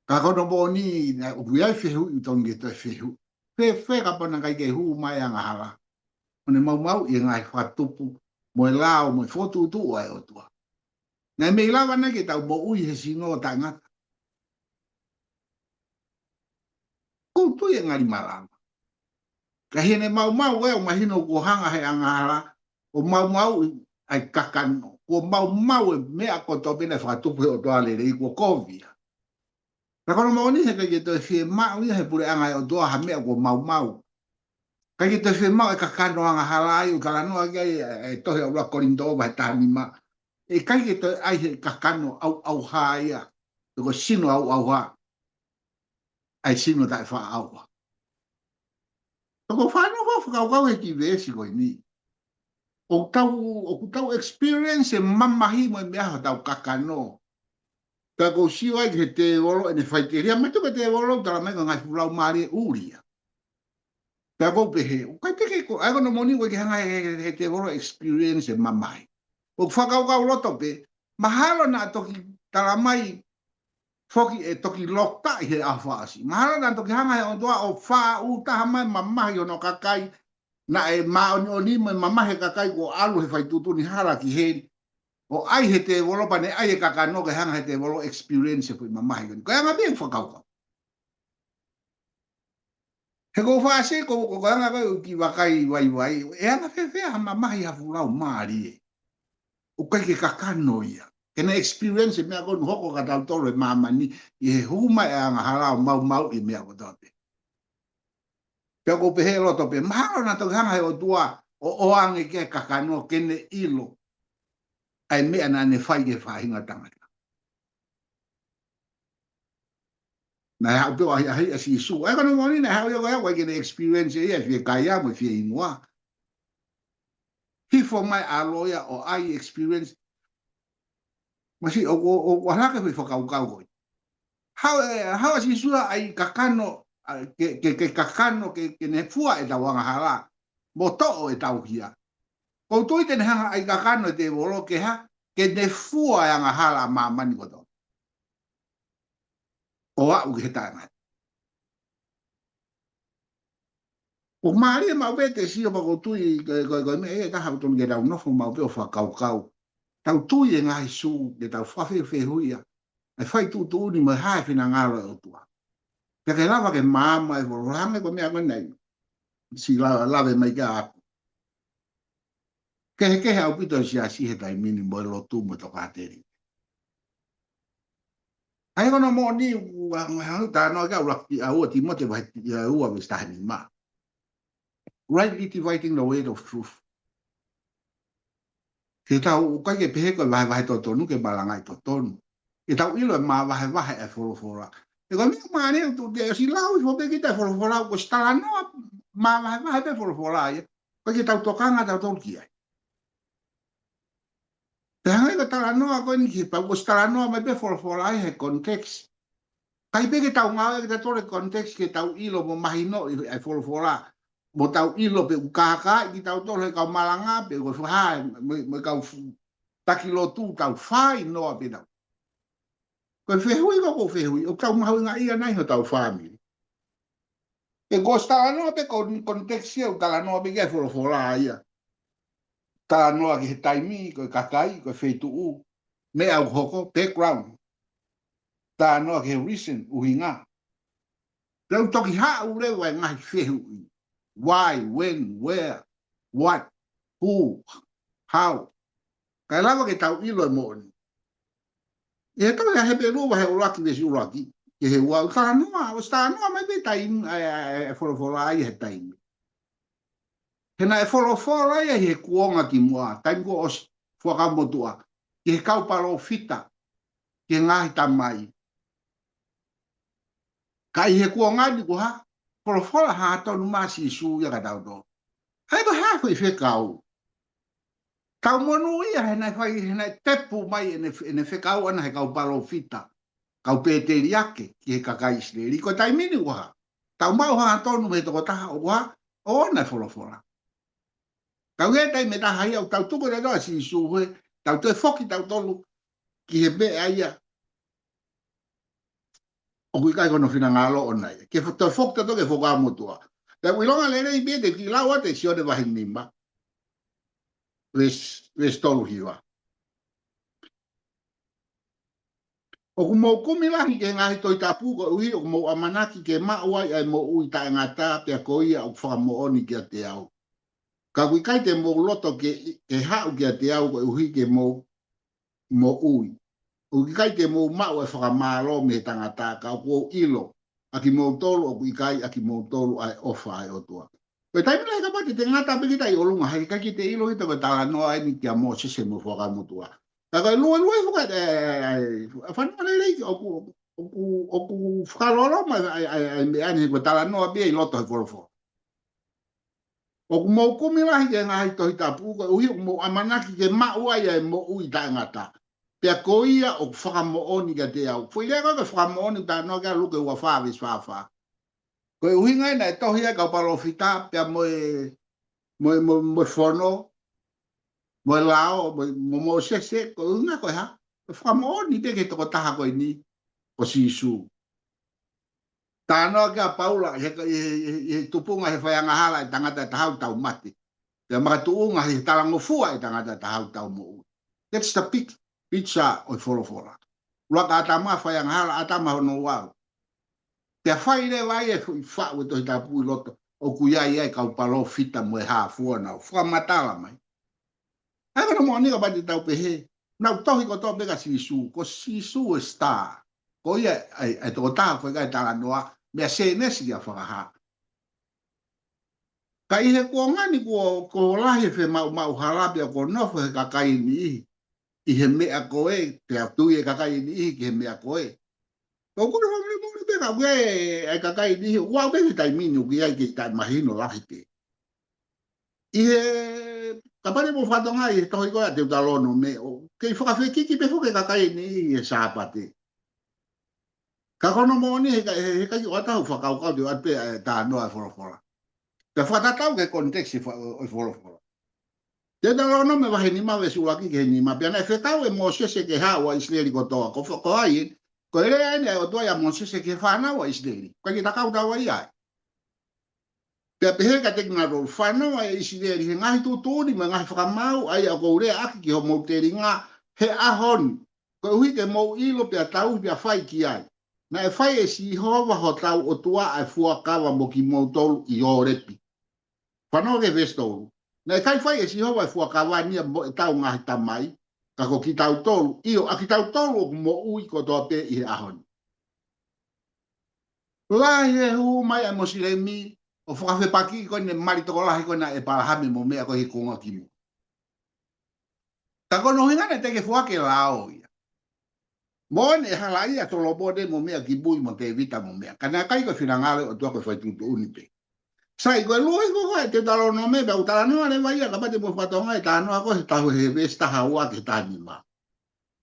Ka ko hono moʻoni, naʻe ʻoku ʻi ai e fehuʻi ʻoku totonu ke toe fehuʻi. Fēfē kapau naʻe ʻikai ke hū mai e angahala ʻo ne maumauʻi e ngaahi fakatupu mo e lao mo e fokotuʻutuʻu ʻa e ʻOtua? Naʻe mei lava nai ke tau moʻui he sino ʻo taʻengata? ʻOku ou tui ʻe ngali malava. Ka ʻi heʻene maumau ē ʻoku mahino kuo hanga he angahala ʻo maumauʻi ʻa e kakano. Kuo maumau e meʻa kotoa pē naʻe fakatupu he ʻOtua lelei kuo kovi ia. Ka ko hono moʻoni he ʻikai ke toe fiemaʻu ia he puleʻanga ʻo e ʻOtua ha meʻa kuo maumau. ʻIkai ke toe fiemaʻu e kakano angahala ia ʻoku talanoa ki ai e, e tohi ʻa ʻuluaki Kolinitō vahe taha nima. ʻIkai ke toe ʻi ai he kakano ʻauʻauha ia. Pe ko e sino ʻauʻauha. ʻA e sino taʻefaʻaʻauha. Ka ʻoku ou faʻa nofo ʻo fakakaukau he kiʻi veesi ko eni. ʻOku tau, ʻoku tau experience e mamahi mo e meʻa hotau kakano. Pea ʻoku ou sio ai ki he tēvolo ʻene faikeria, mai tuku e tēvolo ʻoku tala mai ko e ngaahi fuʻu laumālie ʻuli ia. Pea ʻoku ou pehē, ʻoku ʻikai pē ke ko, ʻa ia ko hono moʻoni ʻoku ʻikai ke hanga he, he, he tēvolo experience e mamahi. ʻOku fakakaukau loto pē, mahalo naʻa toki tala mai foki ʻe toki loka ʻi he ʻaho fakaʻosi. Mahalo naʻa toki hanga he ʻOtua ʻo faʻu taha mai mamahi hono kakai, naʻe māʻoniʻoni mo e mamahi e kakai kuo ʻalu he fai tuʻutuʻuni hala ki heli. ʻO ʻai he tēvolo pea ne ʻai e kakano ke hanga he tēvolo experience e foʻi mamahi ko eni. Ko e anga pē ʻeku fakakaukau. He ʻoku ou faʻa sio ko, ko, ko e anga ko ē ʻeku kiʻi vakai vaivai. ʻE anga fēfē ha mamahi ha fuʻu laumālie ʻoku ʻikai ke kakano ia ke ne experience e meʻa ko eni ʻoku hoko kia tautolu he māmani ʻi he hū mai e angahala ʻo maumauʻi e meʻa kotoa pē. Pea ʻoku ou pehē loto pē, mahalo naʻa toki hanga he ʻOtua ʻo ʻoange ki ai e kakano ke ne ʻilo ʻa e meʻa naʻa ne fai ki he faʻahinga tangata. Naʻe haʻu pē ʻo ʻahiʻahi ʻa Sīsū. ʻA ia ko hono moʻoni naʻe haʻu ia ko ia ʻoku ʻikai ke ne experience ia e fiekaia mo e fieinua. Hifo mai ʻa e ʻAlo ia ʻo ʻai experience. Masiʻi ʻoku, ʻoku, ʻoku ʻalu hake foʻi fakakaukau ko ē. Haʻu ē, haʻu ʻa Sīsū ia ʻai kakano, ʻa, ke, ke, ke kakano, ke, ke ne fua ʻetau angahala. Mo toʻo ʻetau hia. ʻOku ou tui te ne hanga ʻai kakano e tēvolo ke hā, ke ne fua e angahala ʻa māmani kotoa. ʻO aʻu ki he taʻengata. ʻOku mālie maʻu pē te sio pea ʻoku ou tui, ko, ko, ko e meʻa ia ʻe taha ʻoku totonu ke tau nofo maʻu pē ʻo fakakaukau. Tau tui e ngaahi sū, ke tau fakafehuʻia. ʻE fai tuʻutuʻuni mo e hā e finangalo ʻo e ʻOtua. Pea ke lava ke maama e folofola hangē ko e meʻa ko eni. Siʻi la-, lave mai kia aku. Kehekehe ʻaupito e siasi he taimi ni mo e lotu mo e tokāteline. ʻA ia ko hono moʻoni ʻoku, ʻa, ʻa, ʻa, talanoa ki ai ʻuluaki ʻa ua Tīmote vahe, ʻa, ua veesi taha nima. Rightly dividing the word of truth. Ke tau ʻikai ke pehē ko e vahevahe totonu ke malangaʻi totonu. Ke tau ʻilo e mavahevahe e folofola. He ko e meʻa mālie ʻoku te ʻosi lau hifo pē kita e folofola, kuo ʻosi talanoa mavahevahe pē folofola ia. ʻIkai ke tau tokanga tautolu ki ai. Pea hangē ko e talanoa ko eni ki he pau, kuo ʻosi talanoa mai pē folofola ia he context. ʻIkai pē ke tau ngāueʻaki tautolu e context ke tau ʻilo mo mahinoʻi e folofola. Mo tau ʻilo pe ʻoku kākaaʻi kitautolu he kau malanga pe ko e fē hā, mo, mo e kau fu-, taki lotu tau fai noa pē tau. Ko e fehuʻi ko ē ʻoku ou fehuʻi, ʻoku tau mahuʻingaʻia nai hotau fāmili. He kuo ʻosi talanoa pē ko e context ia ʻoku talanoa pē ki ai e folofola ia. Talanoa ki he taimi, ko e kakai, ko e feituʻu, meʻa ʻoku hoko, background. Talanoa ki he reason, ʻuhinga. Pea ʻoku toki haʻu leva e ngaahi fehuʻi. Why, when, where, what, who, how. Kae lava ke tau ʻilo e moʻoni. ʻI he tohi ʻa Hepelū vahe ʻuluaki veesi ʻuluaki ki he ua, ʻoku talanoa, ʻosi talanoa mai pē taimi, ʻa e, ʻa e, ʻa e folofola ia he taimi. He naʻe folofola ia ʻi he kuonga kimuʻa, taimi kuo ʻosi Fuakava Motuʻa, ki he kau palōfita, ki he ngaahi tamai. Ka ʻi he kuonga ni kuo hā, folofola hangatonu mai ʻa Sīsū ia kia tautolu. ʻA ia ko e hā foʻi fekau. Tau monūʻia he naʻe fai, he naʻe tepu mai ʻene, ʻene fekau ʻana he kau palōfita, kau pēteliake ki he kakai ʻIsileli. Ko e taimi ni kuo hā, tau maʻu hangatonu mei he tokotaha ʻoku hā, ʻo ʻoʻona e folofola. Ka ʻi he taimi ʻe taha ia ʻoku tau tuku tautolu ʻa Sīsū he, tau toe foki tautolu ki he meʻa ia ʻoku ʻikai ko hono finangalo ʻoʻona ia. Ke fo-, toe foki tautolu ki he Fuakava Motuʻa. Pea ʻoku ʻilonga lelei pē te u kiʻi lau atu e Sione vahe nima. Veesi, veesi tolu hiva. ʻOku mou kumi lahi ki he ngaahi Tohi Tapu koeʻuhi ʻoku mou ʻamanaki ke maʻu ai ʻa e moʻui taʻengata, pea ko ia ʻoku fakamoʻoni kiate au. Ka ʻoku ʻikai te mou loto ke, ke haʻu kiate au koeʻuhi ke mou moʻui. ʻOku ʻikai te mou maʻu e fakamālō mei he tangata, ka ʻoku ou ʻilo ʻa kimoutolu ʻoku ʻikai ʻa kimoutolu ʻa e ʻofa ʻa e ʻOtua. Ko e taimi lahi kapau te te ngata pē kita ʻi ʻolunga, he ʻikai ke te ʻilo kita ko e talanoa eni kia Mōsese mo e Fuakava Motuʻa. Ka ko e luelue foki ʻa e, ʻa e, ʻa e, ʻa e fanongo lelei ʻoku, ʻoku, ʻoku fakaloloma ʻa e, ʻa e, ʻa e meʻa ni he ko e talanoa pē ʻi loto he folofola. ʻOku mou kumi lahi ki he ngaahi Tohi Tapu koeʻuhi ʻoku mou ʻamanaki ke maʻu ai ʻa e moʻui taʻengata. Pea ko ia ʻoku fakamoʻoni kiate au. Foʻi lea ko e fakamoʻoni talanoa ki ai Luke ua fā veesi fā fā. Ko e ʻuhinga ia naʻe tohi ai e kau palōfita pea mo e, mo e, mo e, mo e fono, mo e lao, mo e, mo Mōsese, ko e ʻuhinga ko e hā, ko e fakamoʻoni pē ki he tokotaha ko eni, ko Sīsū. Talanoa ki ai ʻa Paula, ʻi he, ʻi he, ʻi he, ʻi he tupunga he faiangahala ʻa e tangata ʻe taha ʻoku tau mate. Pea makatuʻunga he talangofua ʻa e tangata ʻe taha ʻoku tau moʻui. That's the big picture ʻo e folofola. ʻUluaki ʻa ʻĀtama faiangahala, ʻĀtama hono ua. Pea fai leva ai e foʻi faʻu e Tohi Tapu ʻi loto, ʻoku ʻi ai ʻa e kau palōfita mo e hā fua naʻa nau fakamatala mai. ʻA ia ko hono moʻoni kapau te tau pehē, naʻa nau tohi kotoa pē kia Sīsū, ko Sīsū e star. Ko ia ʻa e, ʻa e tokotaha foʻi ʻikai talanoa, mei Sēnesi kia Fakahā. Ka ʻi he kuonga ni kuo, kuo lahi e femaʻumaʻu hala pea kuo nofo he kakai e niʻihi ʻi he meʻa ko ē, pea tui e kakai e niʻihi ki he meʻa ko ē. Ko e kole fakamolemole pē ka ʻoku ʻi ai e kakai e niʻihi, ʻoku ʻi ai pē he taimi ni ʻoku ʻi ai ke taʻemahino lahi pē. ʻI he Kapau te mou fakatokangaʻi he tohi ko ē ʻa Teutalōnome, ʻoku kei fakafekiki pē foki e kakai ʻe niʻihi he Sāpate. Ka ko hono moʻoni he ka, he, he ʻikai ke ʻoatu ha fakakaukau te u ʻoatu pē ʻa e talanoa e folofola. Pea fakatatau ki he context ʻo e fa-, ʻo, ʻo e folofola. Teutalōnome vahe nima veesi ʻuluaki ki he nima. Pea naʻe fekau ʻe Mōsese ke haʻu ʻa ʻIsileli kotoa. Ko fa-, ko ai ē, ko e lea eni ʻa e ʻOtua ʻia Mōsese ki he fānau ʻa ʻIsileli. ʻIkai ke ta kau tau ai ai. Pea pehē kiate kinautolu, fānau ʻa ʻIsileli, he ngaahi tuʻutuʻuni mo e ngaahi fakamaau ʻa ia ʻoku ou leaʻaki ki hoʻomou telinga he ʻaho ni, koeʻuhi ke mou ʻilo pea tauhi pea fai ki ai. Naʻe fai ʻe Sihova hotau ʻOtua ʻa e fuakava mo kimoutolu ʻi Holepi. Fanongo ki he veesi tolu. Naʻe ʻikai fai ʻe Sihova e fuakava ni ia mo ʻetau ngaahi tamai, ka ko kitautolu, ʻio, ʻa kitautolu ʻoku moʻui kotoa pē ʻi he ʻaho ni. Lahi e hū mai ʻa e Mosilemi ʻo fakafepakiʻi ko eni e mali tokolahi ko ena ʻa ʻEpalahame mo meʻa ko ē he kuonga ki muʻa. Ka ko hono ʻuhinga naʻe teʻeki ke foaki e lao ia. Moʻoni ʻe halaia Solomone mo meʻa ki mui mo Tēvita mo meʻa. Ka naʻe ʻikai ko e finangalo ʻo e ʻOtua, ko e fai tuʻutuʻuni pē. Sai, ko e lue ko ē ʻa Teutalōnome pea ʻoku talanoa leva ia, kapau te mou fakatokangaʻi e talanoa ko ē he taha, he veesi taha ua ki he taha nima.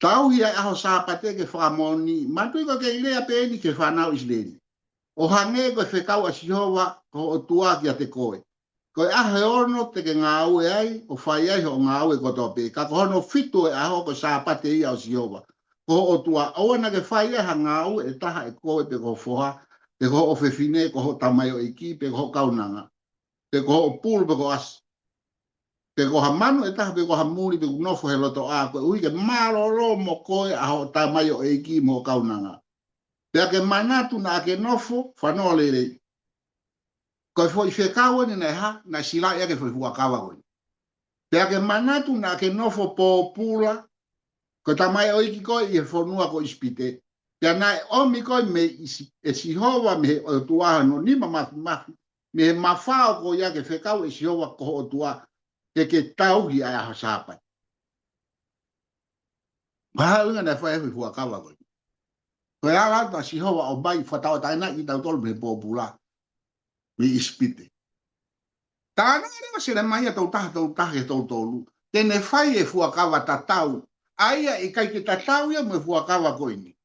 Tauhi ʻa e ʻaho Sāpate ke fakamoʻoni, manatuʻi ko e kei lea pē eni ki he fānau ʻIsileli. ʻO hangē ko e fekau ʻa Sihova ko ho ʻOtua kiate koe. Ko e ʻaho ʻe ono te ke ngāue ai, ʻo fai ai hoʻo ngāue kotoa pē. Ka ko hono fitu ʻo e ʻaho ko e Sāpate ia ʻo Sihova ko ho ʻOtua. ʻOua naʻa ke fai ai ha ngāue ʻe taha ʻe koe pe ko ho foha, pe ko ho ʻofefine, ko hoʻo tamaioʻeiki, pe ko hoʻo kaunanga, pe ko hoʻo pulu, pe ko ho ʻasi, pe ko ha manu ʻe taha, pe ko ha muli, pe ʻoku nofo he lotoʻā, koeʻuhi ke mālōlō mo koe ʻa hoʻo tamaioʻeiki mo hoʻo kaunanga. Pea ke manatu naʻa ke nofo, fanongo lelei. Ko e foʻi fekau eni naʻe hā, naʻe silaʻi ʻaki e foʻi fuakava ko eni. Pea ke manatu naʻa ke nofo pōpula, ko e tamaioʻeiki koe ʻi he fonua ko ʻIsipite. Pea naʻe ʻomi koe mei ʻIsi-, ʻe Sihova mei he ʻOtua hono nima mafimafi, mei he mafao ko ia ke fekau ʻe Sihova ko ho ʻOtua, ke ke tauhi ʻa e ʻaho Sāpate. Ko e hā e ʻuhinga naʻe fai ai e foʻi fuakava ko eni? Ko e ala atu ʻa Sihova ʻo ʻomai fakatauʻatāinaʻi kitautolu mei he pōpula, mei ʻIsipite. Talanoa leva ʻa Selemaia tolu taha, tolu taha ki he tolu tolu. Te ne fai e fuakava tatau. ʻA ia ʻikai ke tatau ia mo e fuakava ko eni.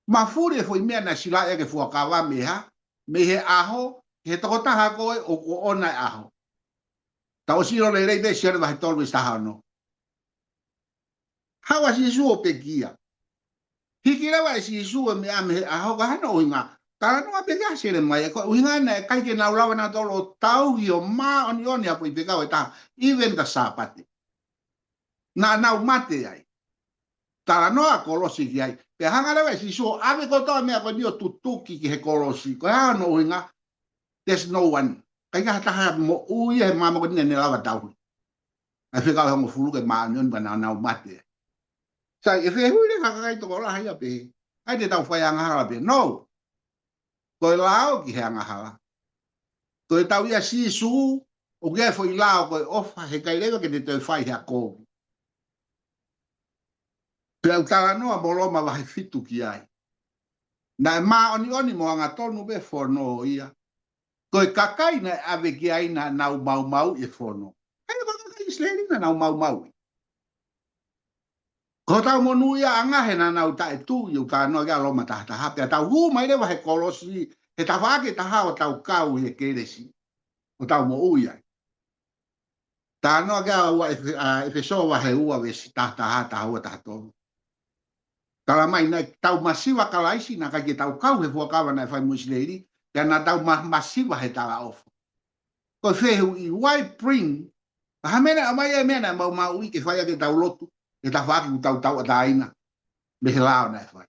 Mafuli e foʻi meʻa naʻe silaʻi ʻaki e fuakava mei he hā, mei he ʻaho, ki he tokotaha ko ē ʻoku ʻoʻona e ʻaho. Tau ʻosi ʻilo lelei pē Sione vahe tolu veesi taha ono. Haʻu ʻa Sīsū ʻo pekia. Hiki leva ʻe Sīsū e meʻa mei he ʻaho, ko e hā hono ʻuhinga? Talanoa pē ki ai ʻa Selemaia, ko e ʻuhinga naʻe ʻikai ke nau lava nautolu ʻo tauhi ʻo māʻoniʻoni ha foʻi fekau ʻe taha, even the Sāpate. Naʻa nau mate ai. Talanoa kolosi ki ai. Pea hanga leva ʻe Sīsū ʻo ʻave kotoa e meʻa ko eni ʻo tutuki ki he kolosi. Ko e hā hono ʻuhinga? There's no one. ʻIkai ha taha moʻui he māmani ko eni naʻa ne lava tauhi ʻa e fekau ʻe hongofulu ke māʻoniʻoni pea naʻa nau mate. Sai, ʻe fehuʻi leva ʻe he kakai tokolahi ia pē, ʻai te tau fai angahala pē. No. Ko e lao ki he angahala. Ko e tau ʻia Sīsū, ʻoku ʻi ai e foʻi lao ko e ʻofa, he ʻikai leva ke te toe fai ha kovi. Pea ʻoku talanoa mo Loma vahe fitu ki ai. Naʻe māʻoniʻoni mo angatonu pē fono ia. Ko e kakai naʻe ʻave ki ai naʻa nau maumauʻi e fono. ʻIkai ko e kakai ʻIsileli naʻa nau maumauʻi. Ko hotau monūʻiaʻanga he naʻa nau taʻetui, ʻoku talanoa ki ai Loma taha taha, pea tau hū mai leva he kolosi, he tafaʻaki ʻe taha ʻo tau kau he kelesi, ʻo tau moʻui ai. Talanoa ki ai ua ʻEfe-, ʻa, ʻEfesō vahe ua veesi taha taha, taha ua, taha tolu. Tala mai naʻe tau masiva Kalaisi, naʻe ʻikai ke tau kau he fuakava naʻe fai mo ʻIsileli, pea naʻa tau ma-, masiva he talaʻofa. Ko e fehuʻi, why bring? Ka hā e meʻa naʻe ʻomai ai e meʻa naʻe maumauʻi ke fai ʻaki ʻetau lotu, he tafaʻaki ʻoku tau tauʻatāina mei he lao naʻe fai.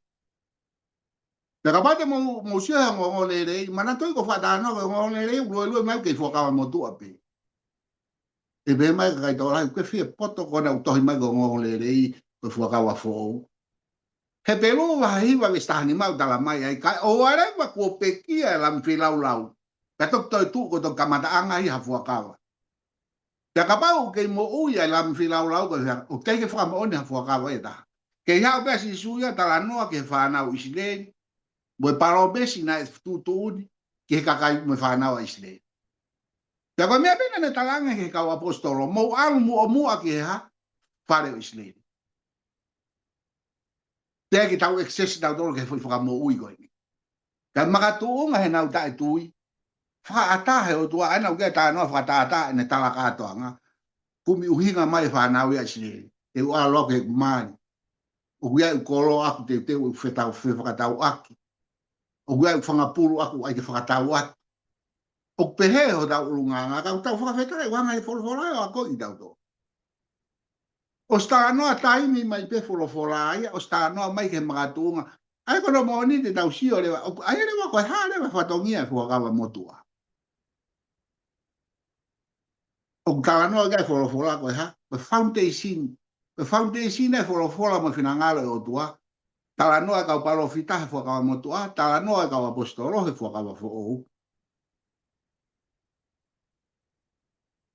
Pea kapau te mou, mou sio he ongoongolelei, manatuʻi ko e fakatalanoa ko e ongoongolelei, ʻoku luelue mai ʻoku kei fuakava motuʻa pē. ʻE pehē mai e kakai tokolahi, ʻoku ke fie poto ko ena ʻoku tohi mai ko e ongoongolelei, ko e fuakava foʻou. Hepelū vahe hiva veesi taha nima ʻoku tala mai ai, kae ʻoua leva kuo pekia e Lami Feilaulau, pea toki toetuʻu ko e toki kamataʻanga ia ha fuakava. Pea kapau ʻoku kei moʻui ʻa e Lami Feilaulau ko e fea, ʻoku teʻeki ke fakamoʻoni ha fuakava ʻe taha. Kei haʻu pē ʻa Sīsū ia ʻo talanoa ki he fānau ʻIsileli, mo e palōmesi naʻe tuʻutuʻuni ki he kakai mo e fānau ʻa ʻIsileli. Pea ko e meʻa pē naʻa ne talaange ki he kau ʻaposetolo, mou ʻalu muʻomuʻa ki he hā? Fale ʻo ʻIsileli. Teʻeki ke tau access tautolu ki he foʻi fakamoʻui ko eni. Ka makatuʻunga heʻenau taʻetui, fakaʻatā he ʻOtua, ʻa ē naʻa ku ʻi ai e talanoa fakatātā ʻene tala kātoanga. Kumi ʻuhinga mai e fānau ia ʻa ʻIsileli. ʻE u ʻalu au ki heʻeku mali. ʻOku ʻi ai ʻeku kolo ʻoku teuteu ʻeku fetau, fefakatauʻaki. ʻOku ʻi ai ʻeku fanga pulu ʻoku ʻai ke fakatau atu. ʻOku pehē hotau ʻulungaanga, ka ʻoku tau fakafetaʻi, ʻoku hanga ʻe he folofola ʻo akoʻi kitautolu. ʻOsi talanoa taimi mai pē folofola ia, ʻosi talanoa mai ki he makatuʻunga. ʻA ia ko hono moʻoni te tau sio leva, ʻoku, ʻa ia leva ko e hā leva e fatongia e Fuakava Motuʻa. ʻOku talanoa ki ai e folofola ko e hā? Ko e foundation. Ko e foundation e folofola mo e finangalo e ʻOtua. Talanoa e kau palōfita he Fuakava Motuʻa, talanoa e kau ʻaposetolo he Fuakava Foʻou.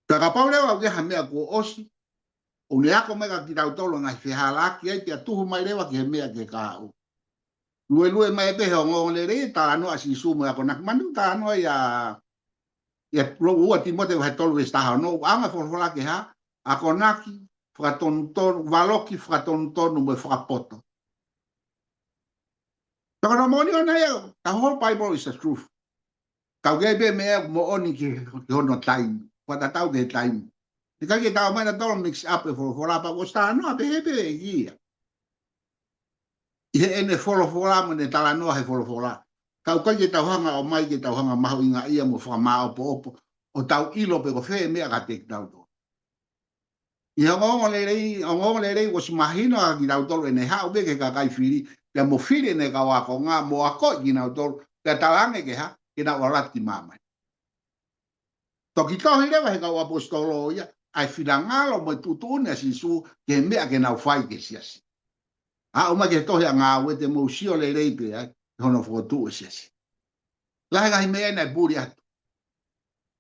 Pea kapau leva ʻoku ʻi ai ha meʻa kuo ʻosi, ʻoku ne ako mai kia kitautolu e ngaahi fehālaaki ai, pea tuhu mai leva ki he meʻa ke kaʻu. Luelue mai pē he ongoongolelei, talanoa ʻa Sīsū mo e akonaki. Manatuʻi talanoa ia, ia lau ua Tīmote vahe tolu veesi taha ono, ʻoku ʻaonga e folofola ki he hā? Akonaki, fakatonutonu, valoki, fakatonutonu mo e fakapoto. Pea ko hono moʻoni ʻona ia, the whole Bible is the truth. Ka ʻoku ʻi ai pē meʻa ʻoku moʻoni ki, ki hono taimi, fakatatau ki he taimi. ʻIkai ke tau ō mai nautolu mix up e folofola pea ʻosi talanoa pehē pē ia. ʻI heʻene folofola mo ʻene talanoa he folofola. Ka ʻoku ʻikai ke tau hanga ʻo ō mai ke tau hanga mahuʻingaʻia mo fakamāopoopo, ʻo tau ʻilo pe ko fē e meʻa kiate kitautolu. ʻI he ongoongolelei, ongoongolelei ʻosi mahino kia kitautolu ʻene haʻu pē ki he kakai fili, pea mo fili ʻene kau ākonga, mo akoʻi kinautolu, pea talaange ke hā? Ke nau ʻalu atu ki māmani. Toki tohi leva he kau ʻaposetolo ia ʻa e finangalo mo e tuʻutuʻuni ʻa Sīsū ki he meʻa ke nau fai ki he siasi. Aʻu mai ki he tohi ʻa Ngāue te mou sio lelei pē ai ki hono fokotuʻu e siasi. Lahi e ngaahi meʻa naʻe puli atu.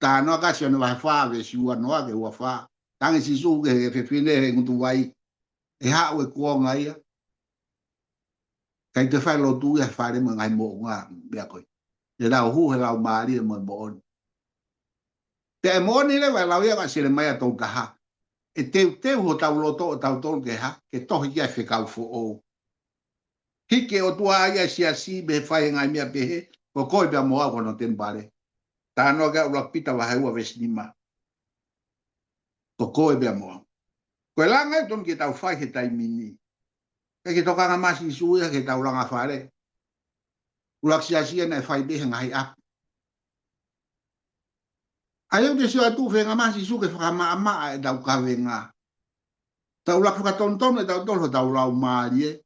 Talanoa kia Sione vahe fā veesi ua noa ki he ua fā. Talaange ʻe Sīsū ki he fefine he ngutu vai, ʻe haʻu e kuonga ia, ʻikai toe fai lotu ia he fale mo e ngaahi moʻunga, meʻa ko ē. ʻE lau hū he laumālie mo e moʻoni. Pea ʻe moʻoni leva e lau ia ʻa Selemaia tolu taha. ʻE teuteu hotau loto ʻo tautolu ke hā? Ke tohi ki ai e fekau foʻou. Hiki ʻe he ʻOtua ia e siasi mei he fai e ngaahi meʻa pehē, ko koe pea mo au ko hono temipale. Talanoa ki ai ʻuluaki Pita vahe ua veesi nima. Ko koe pea mo au. Ko e langa ia ʻoku tonu ke tau fai he taimi ni. ʻIkai ke tokanga mai ʻa Sīsū ia ke tau langa fale. ʻUluaki siasi ia naʻe fai pē he ngaahi ʻapi. ʻA ia ʻoku te sio atu feinga mai ʻa Sīsū ke fakamaʻamaʻa ʻetau kavenga. Tau ʻuluaki fakatonutonu ʻe tautolu hotau laumālie.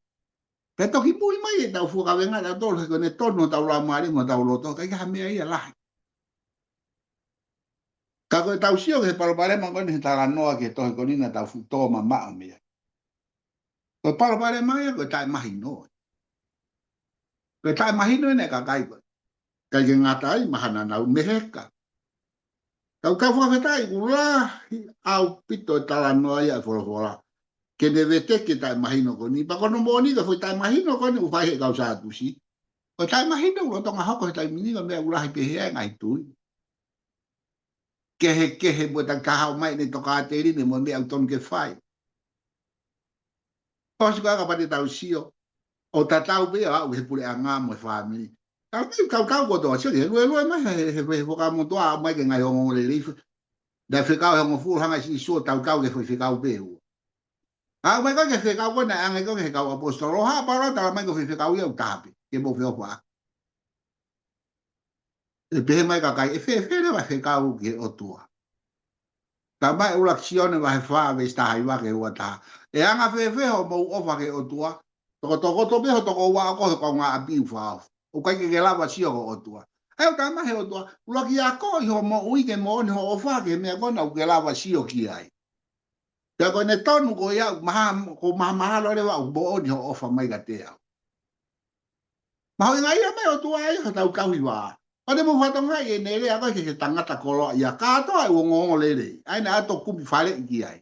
Pea toki mui mai ʻetau fuʻu kavenga ʻe tautolu he ko ʻene tonu hotau laumālie mo hotau loto, ʻikai ke ha meʻa ia lahi. Ka ko ʻetau sio ki he palopalema ko eni he talanoa ki he tohi ko eni naʻa tau fuʻu tō mamaʻo mei ai. Ko e palopalema ia ko e taʻemahino. Ko e taʻemahino ʻeni e kakai ko ē. ʻIkai ke ngata ai, mahalo naʻa nau meheka. Ka ʻoku ou fakafetaʻi ʻoku lahi ʻaupito e talanoa ia e folofola ke ne veteki e taʻemahino ko eni. Pea ko hono moʻoni ko e foʻi taʻemahino ko eni ʻoku fai ʻe he kau Sātusi. Ko e taʻemahino ʻoku lolotonga hoko he taimi ni, ko e meʻa ʻoku lahi pehē ai e ngaahi tui. Kehekehe mo e takitaha ʻomai ʻene tokāteline mo e meʻa ʻoku tonu ke fai. ʻOsi ko ia kapau te tau sio, ʻo tatau pē ia ʻo aʻu ki he puleʻanga mo e fāmili. Tau tau tau tau kotoa, sio ki he luelue mai he, he, he, he Fuakava Motuʻa, aʻu mai ki he ngaahi ongoongolelei. Naʻe fekau ʻe hongofulu, hanga ʻe Sīsū ʻo tautau ki he foʻi fekau pē ʻe ua. Aʻu mai ko ē ki he fekau ko ē naʻe ʻange ko ē ki he kau ʻaposetolo, haʻu Paula ʻo tala mai ko e foʻi fekau ia ʻoku taha pē, ke mou feʻofaʻaki. ʻE pehē mai e kakai, ʻe fēfē leva e fekau ki he ʻOtua? Talamai ʻe ʻuluaki Sione vahe fā veesi taha hiva ki he ua taha. ʻE anga fēfē hoʻomou ʻofa ki he ʻOtua? Tokotokoto pē ho tokoua ʻo ko ho kaungāʻapi ʻoku fakaʻofa. ʻOku ʻikai ke ke lava ʻo sio ki he ʻOtua. ʻE ʻo talamai ʻe he ʻOtua, ʻuluaki akoʻi hoʻo moʻui ke moʻoni hoʻo ʻofa ki he meʻa ko ena ʻoku ke lava ʻo sio ki ai. Pea ko ʻene tonu ko ia, maha, ʻoku mahamahalo leva ʻoku moʻoni hoʻo ʻofa mai kiate au. Mahuʻinga ia mai ʻOtua ai hotau tauhi vā. ʻOku te mou fakatokangaʻi ʻene lea ko ē ki he tangata koloaʻia kātoa ʻoku ongoongolelei. ʻA ia naʻa nau kumi faleʻi ki ai.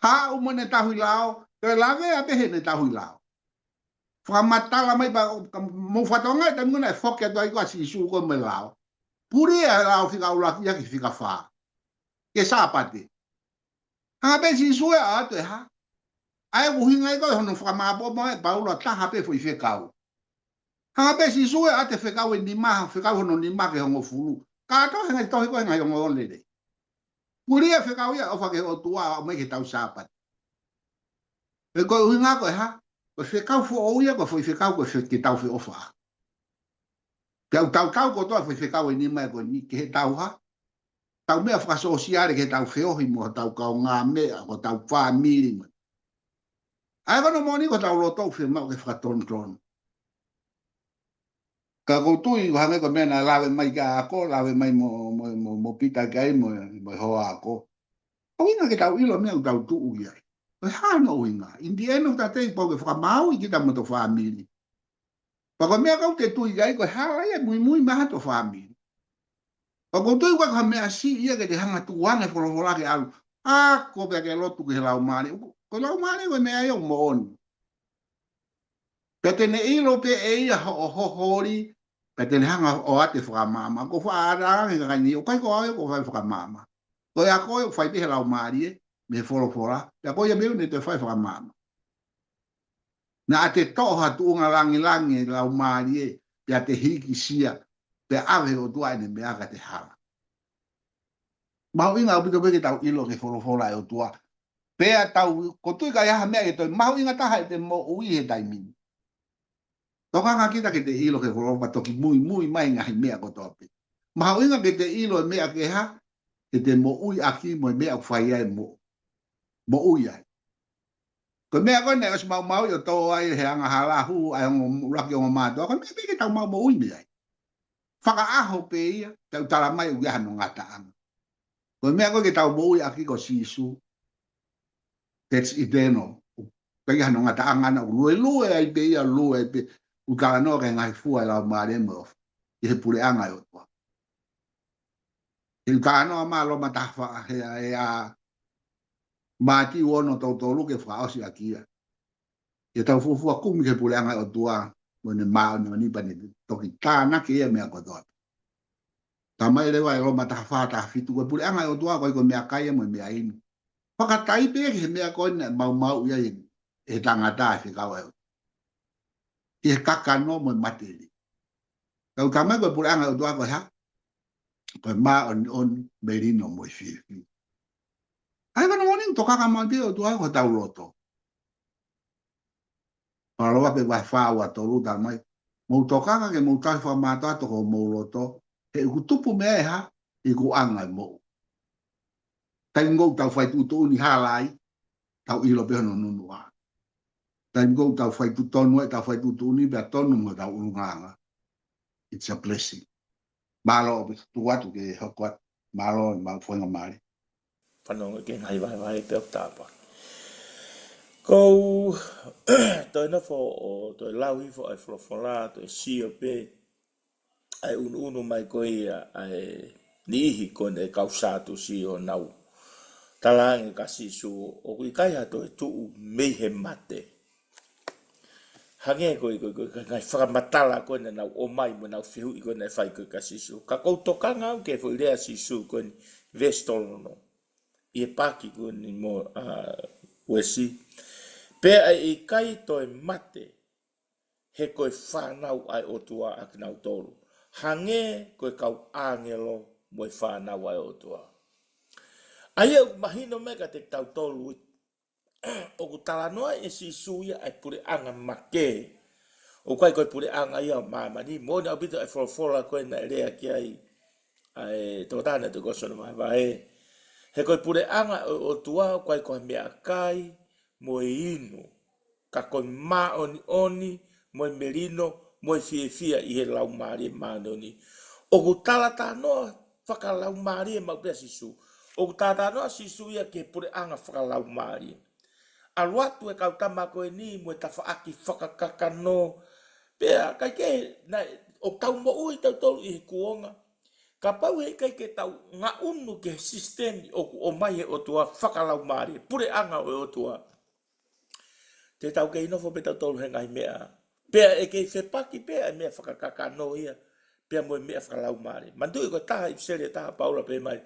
Haʻu mo ʻene tauhi lao, toe lavea pē heʻene tauhi lao. Fakamatala mai pea, ka mou fakatokangaʻi e taimi ko ē naʻe foki atu ai ko ē ʻa Sīsū ko ē mo e lao. Puli ʻa e lao fika ʻuluaki ia ki he fika fā. Ki he Sāpate. Hanga pē Sīsū ia ʻo ʻoatu e hā? ʻA e ʻuhinga ia ko e hono fakamāʻopoʻopo mai ʻe Paula ʻo taha pē foʻi fekau. Hanga pē Sīsū ia ʻo ʻoatu e fekau ʻe nima, fekau hono nima ki he hongofulu. Kātoa he ngaahi tohi ko e ngaahi ongoongolelei. Puli ʻa e fekau ia ʻofa ki he ʻOtua ʻo aʻu mai ki he tau Sāpate. Pea ko e ʻuhinga ko e hā? Ko e fekau foʻou ia, ko e foʻi fekau ko e fe-, ke tau feʻofa. Pea ʻoku tau tau kotoa foʻi fekau ʻe nima ia ko eni ki he tau hā? Tau meʻa fakasōsiale, ki he tau feohi mo hotau kaungāmeʻa, hotau fāmili mo. ʻA ia ko hono moʻoni ko hotau loto ʻoku fiemaʻu ke fakatonutonu. Ka ʻoku ou tui, ʻo hangē ko e meʻa naʻe lave mai ki ai ʻa Ako, lave mai mo, mo, mo, mo Pita ki ai mo, mo e hoa ʻa Ako. ʻUhinga ke tau ʻilo e meʻa ʻoku tau tuʻu ki ai. Ko e hā hono ʻuhinga? In the end of the day, pau ke fakamaauʻi kita mo hoto fāmili. Pea ko e meʻa ʻoku te tui ki ai, ko e hala ia ʻe muimui mai ai hoto fāmili. Pea ʻoku ou tui ʻoku ʻikai ko ha meʻa siʻi ia ke te hanga ʻo tuku ange e folofola ke ʻalu. ʻA, ko e pea ke lotu ki he Laumālie. Ko e Laumālie ko e meʻa ia ʻoku moʻoni. Pea te ne ʻilo pē ʻe ia hoʻo, hoʻo holi, pea te ne hanga ʻo ʻoatu e fakamaʻamaʻa. Ko e faʻa ʻalu ange ka kai ni, ʻoku ʻikai ko au ia ʻoku fai e fakamaʻamaʻa. Ko e ʻa koe ʻoku fai pē he Laumālie, mei he folofola, pea ko ia pē ʻoku ne toe fai e fakamaʻamaʻa. Naʻa te toʻo ha tuʻunga langilangi e Laumālie, pea te hikisia, pea ʻave ʻe he ʻOtua ʻene meʻa ka te hala. Mahuʻinga ʻaupito pē ke tau ʻilo ki he folofola ʻa e ʻOtua. Pea tau, ʻoku ou tui ʻikai ha meʻa ke toe mahuʻinga taha ʻete moʻui he taimi ni. Tokanga kita ke te ʻilo ki he folofola pea toki muimui mai ngaahi meʻa kotoa pē. Mahuʻinga ke te ʻilo e meʻa ke hā, ke te moʻui ʻaki mo e meʻa ʻoku fai ai mo, moʻui ai. Ko e meʻa ko ē naʻe ʻosi maumauʻi ʻo tō ai he angahala, hū ʻa e ongo, ʻuluaki ongo mātuʻa, ko e meʻa pē ke tau maumauʻi mei ai. Fakaʻaho pē ia, tau tala mai ʻoku ʻi ai hano ngataʻanga. Ko e meʻa ko ē ke tau moʻui ʻaki ko Sīsū. That's eternal. ʻIkai hano ngataʻanga ʻana, ʻoku luelue ai pē ia, lue ai pē, ʻoku talanoa ki he ngaahi fua ʻo e Laumālie mo e ʻofa. ʻI he puleʻanga ʻo e ʻOtua. He ʻoku talanoa mai Loma taha fā, he, he ʻa Mātiu ono tolu tolu ke fakaʻosi ʻaki ia. Ke tau fuofua kumi ki he puleʻanga ʻo e ʻOtua, mo ʻene māʻoniʻoni pea ne toki tānaki ia e meʻa kotoa. Talamai leva ʻe Loma taha fā taha fitu, ko e puleʻanga ʻo e ʻOtua ʻoku ʻikai ko e meʻakai ia mo e meʻainu. Fakatai pē ki he meʻa ko ē naʻe maumauʻi ai ʻe he tangata e fekau ʻa e ʻOtua. ʻI he kakano mo e mateli. Ka ʻoku talamai ko e puleʻanga ʻo e ʻOtua ko e hā? Ko e māʻoniʻoni, melino mo e fiefia. ʻA ia ko hono moʻoni ʻoku tokanga mai pē ʻa e ʻOtua ko hotau loto. Palōvepi vahe fā ua tolu talamai, mou tokanga ke mou tauhi fakamātoato homou loto, he ʻoku tupu mei ai e hā? Ikuʻanga ʻo e moʻui. Taimi ʻoku tau fai tuʻutuʻuni hala ai, tau ʻilo pē hono nunuʻa. Taimi ʻoku tau fai tuʻutuʻuni ai, tau fai tuʻutuʻuni pea tonu mo hotau ʻulungaanga. It's a blessing. Mālō ʻaupito, tuku atu ke hoko atu. Mālō e mau faingamālie. Fanongo ki he ngaahi vahevahe pē ʻoku tāpuaki. Ko u toe nofo ʻo toe lau hifo ʻa e folofola, toe sio pē ʻa e ʻunuʻunu mai ko ia ʻa e niʻihi ko eni e kau Sātusi ʻo nau talaange kia Sīsū ʻoku ʻikai ha toe tuʻu mei he mate. Hangē ko e, ko e, ko e, ko e ngaahi fakamatala ko ē naʻa nau ʻomai mo ʻenau fehuʻi ko ē naʻe fai ko ē kia Sīsū. Ka ʻoku ou tokanga au ki he foʻi lea ʻa Sīsū ko eni veesi tolu ono. ʻI he paaki ko eni mo, ʻa, Uesi. Pea ʻe ʻikai toe mate, he ko e fānau ʻa e ʻOtua ʻa kinautolu. Hangē ko e kau ʻāngelo mo e fānau ʻa e ʻOtua. ʻA ia ʻoku mahino mai kiate kitautolu ʻoku talanoa ʻe Sīsū ia ʻa e puleʻanga make. ʻOku ʻikai ko e puleʻanga ia ʻo māmani, moʻoni ʻaupito ʻa e folofola ko ē naʻe lea ki ai ʻa e tokotaha naʻe toki ʻosi hono vahevahe. He ko e puleʻanga ʻo e ʻOtua ʻoku ʻikai ko ha meʻakai mo e inu. Ka ko e māʻoniʻoni, mo e melino, mo e fiefia ʻi he Laumālie Māʻoniʻoni. ʻOku talatalanoa fakalaumālie maʻu pē ʻa Sīsū. ʻOku talatalanoa Sīsū ia ki he puleʻanga fakalaumālie. ʻAlu atu e kau tama ko eni mo e tafaʻaki fakakakano. Pea, kae kehe, naʻe, ʻoku tau moʻui tautolu ʻi he kuonga. Kapau he ʻikai ke tau ngaʻunu ki he sisitemi ʻoku ʻomai he ʻOtua fakalaumālie, puleʻanga ʻo e ʻOtua. Te tau kei nofo pē tautolu he ngaahi meʻa. Pea ʻe kei fepaki pē ʻa e meʻa fakakakano ia. pea mo e meʻa fakalaumālie. Manatuʻi ko e taha ʻipiseli ʻe taha ʻa Paula pehē mai,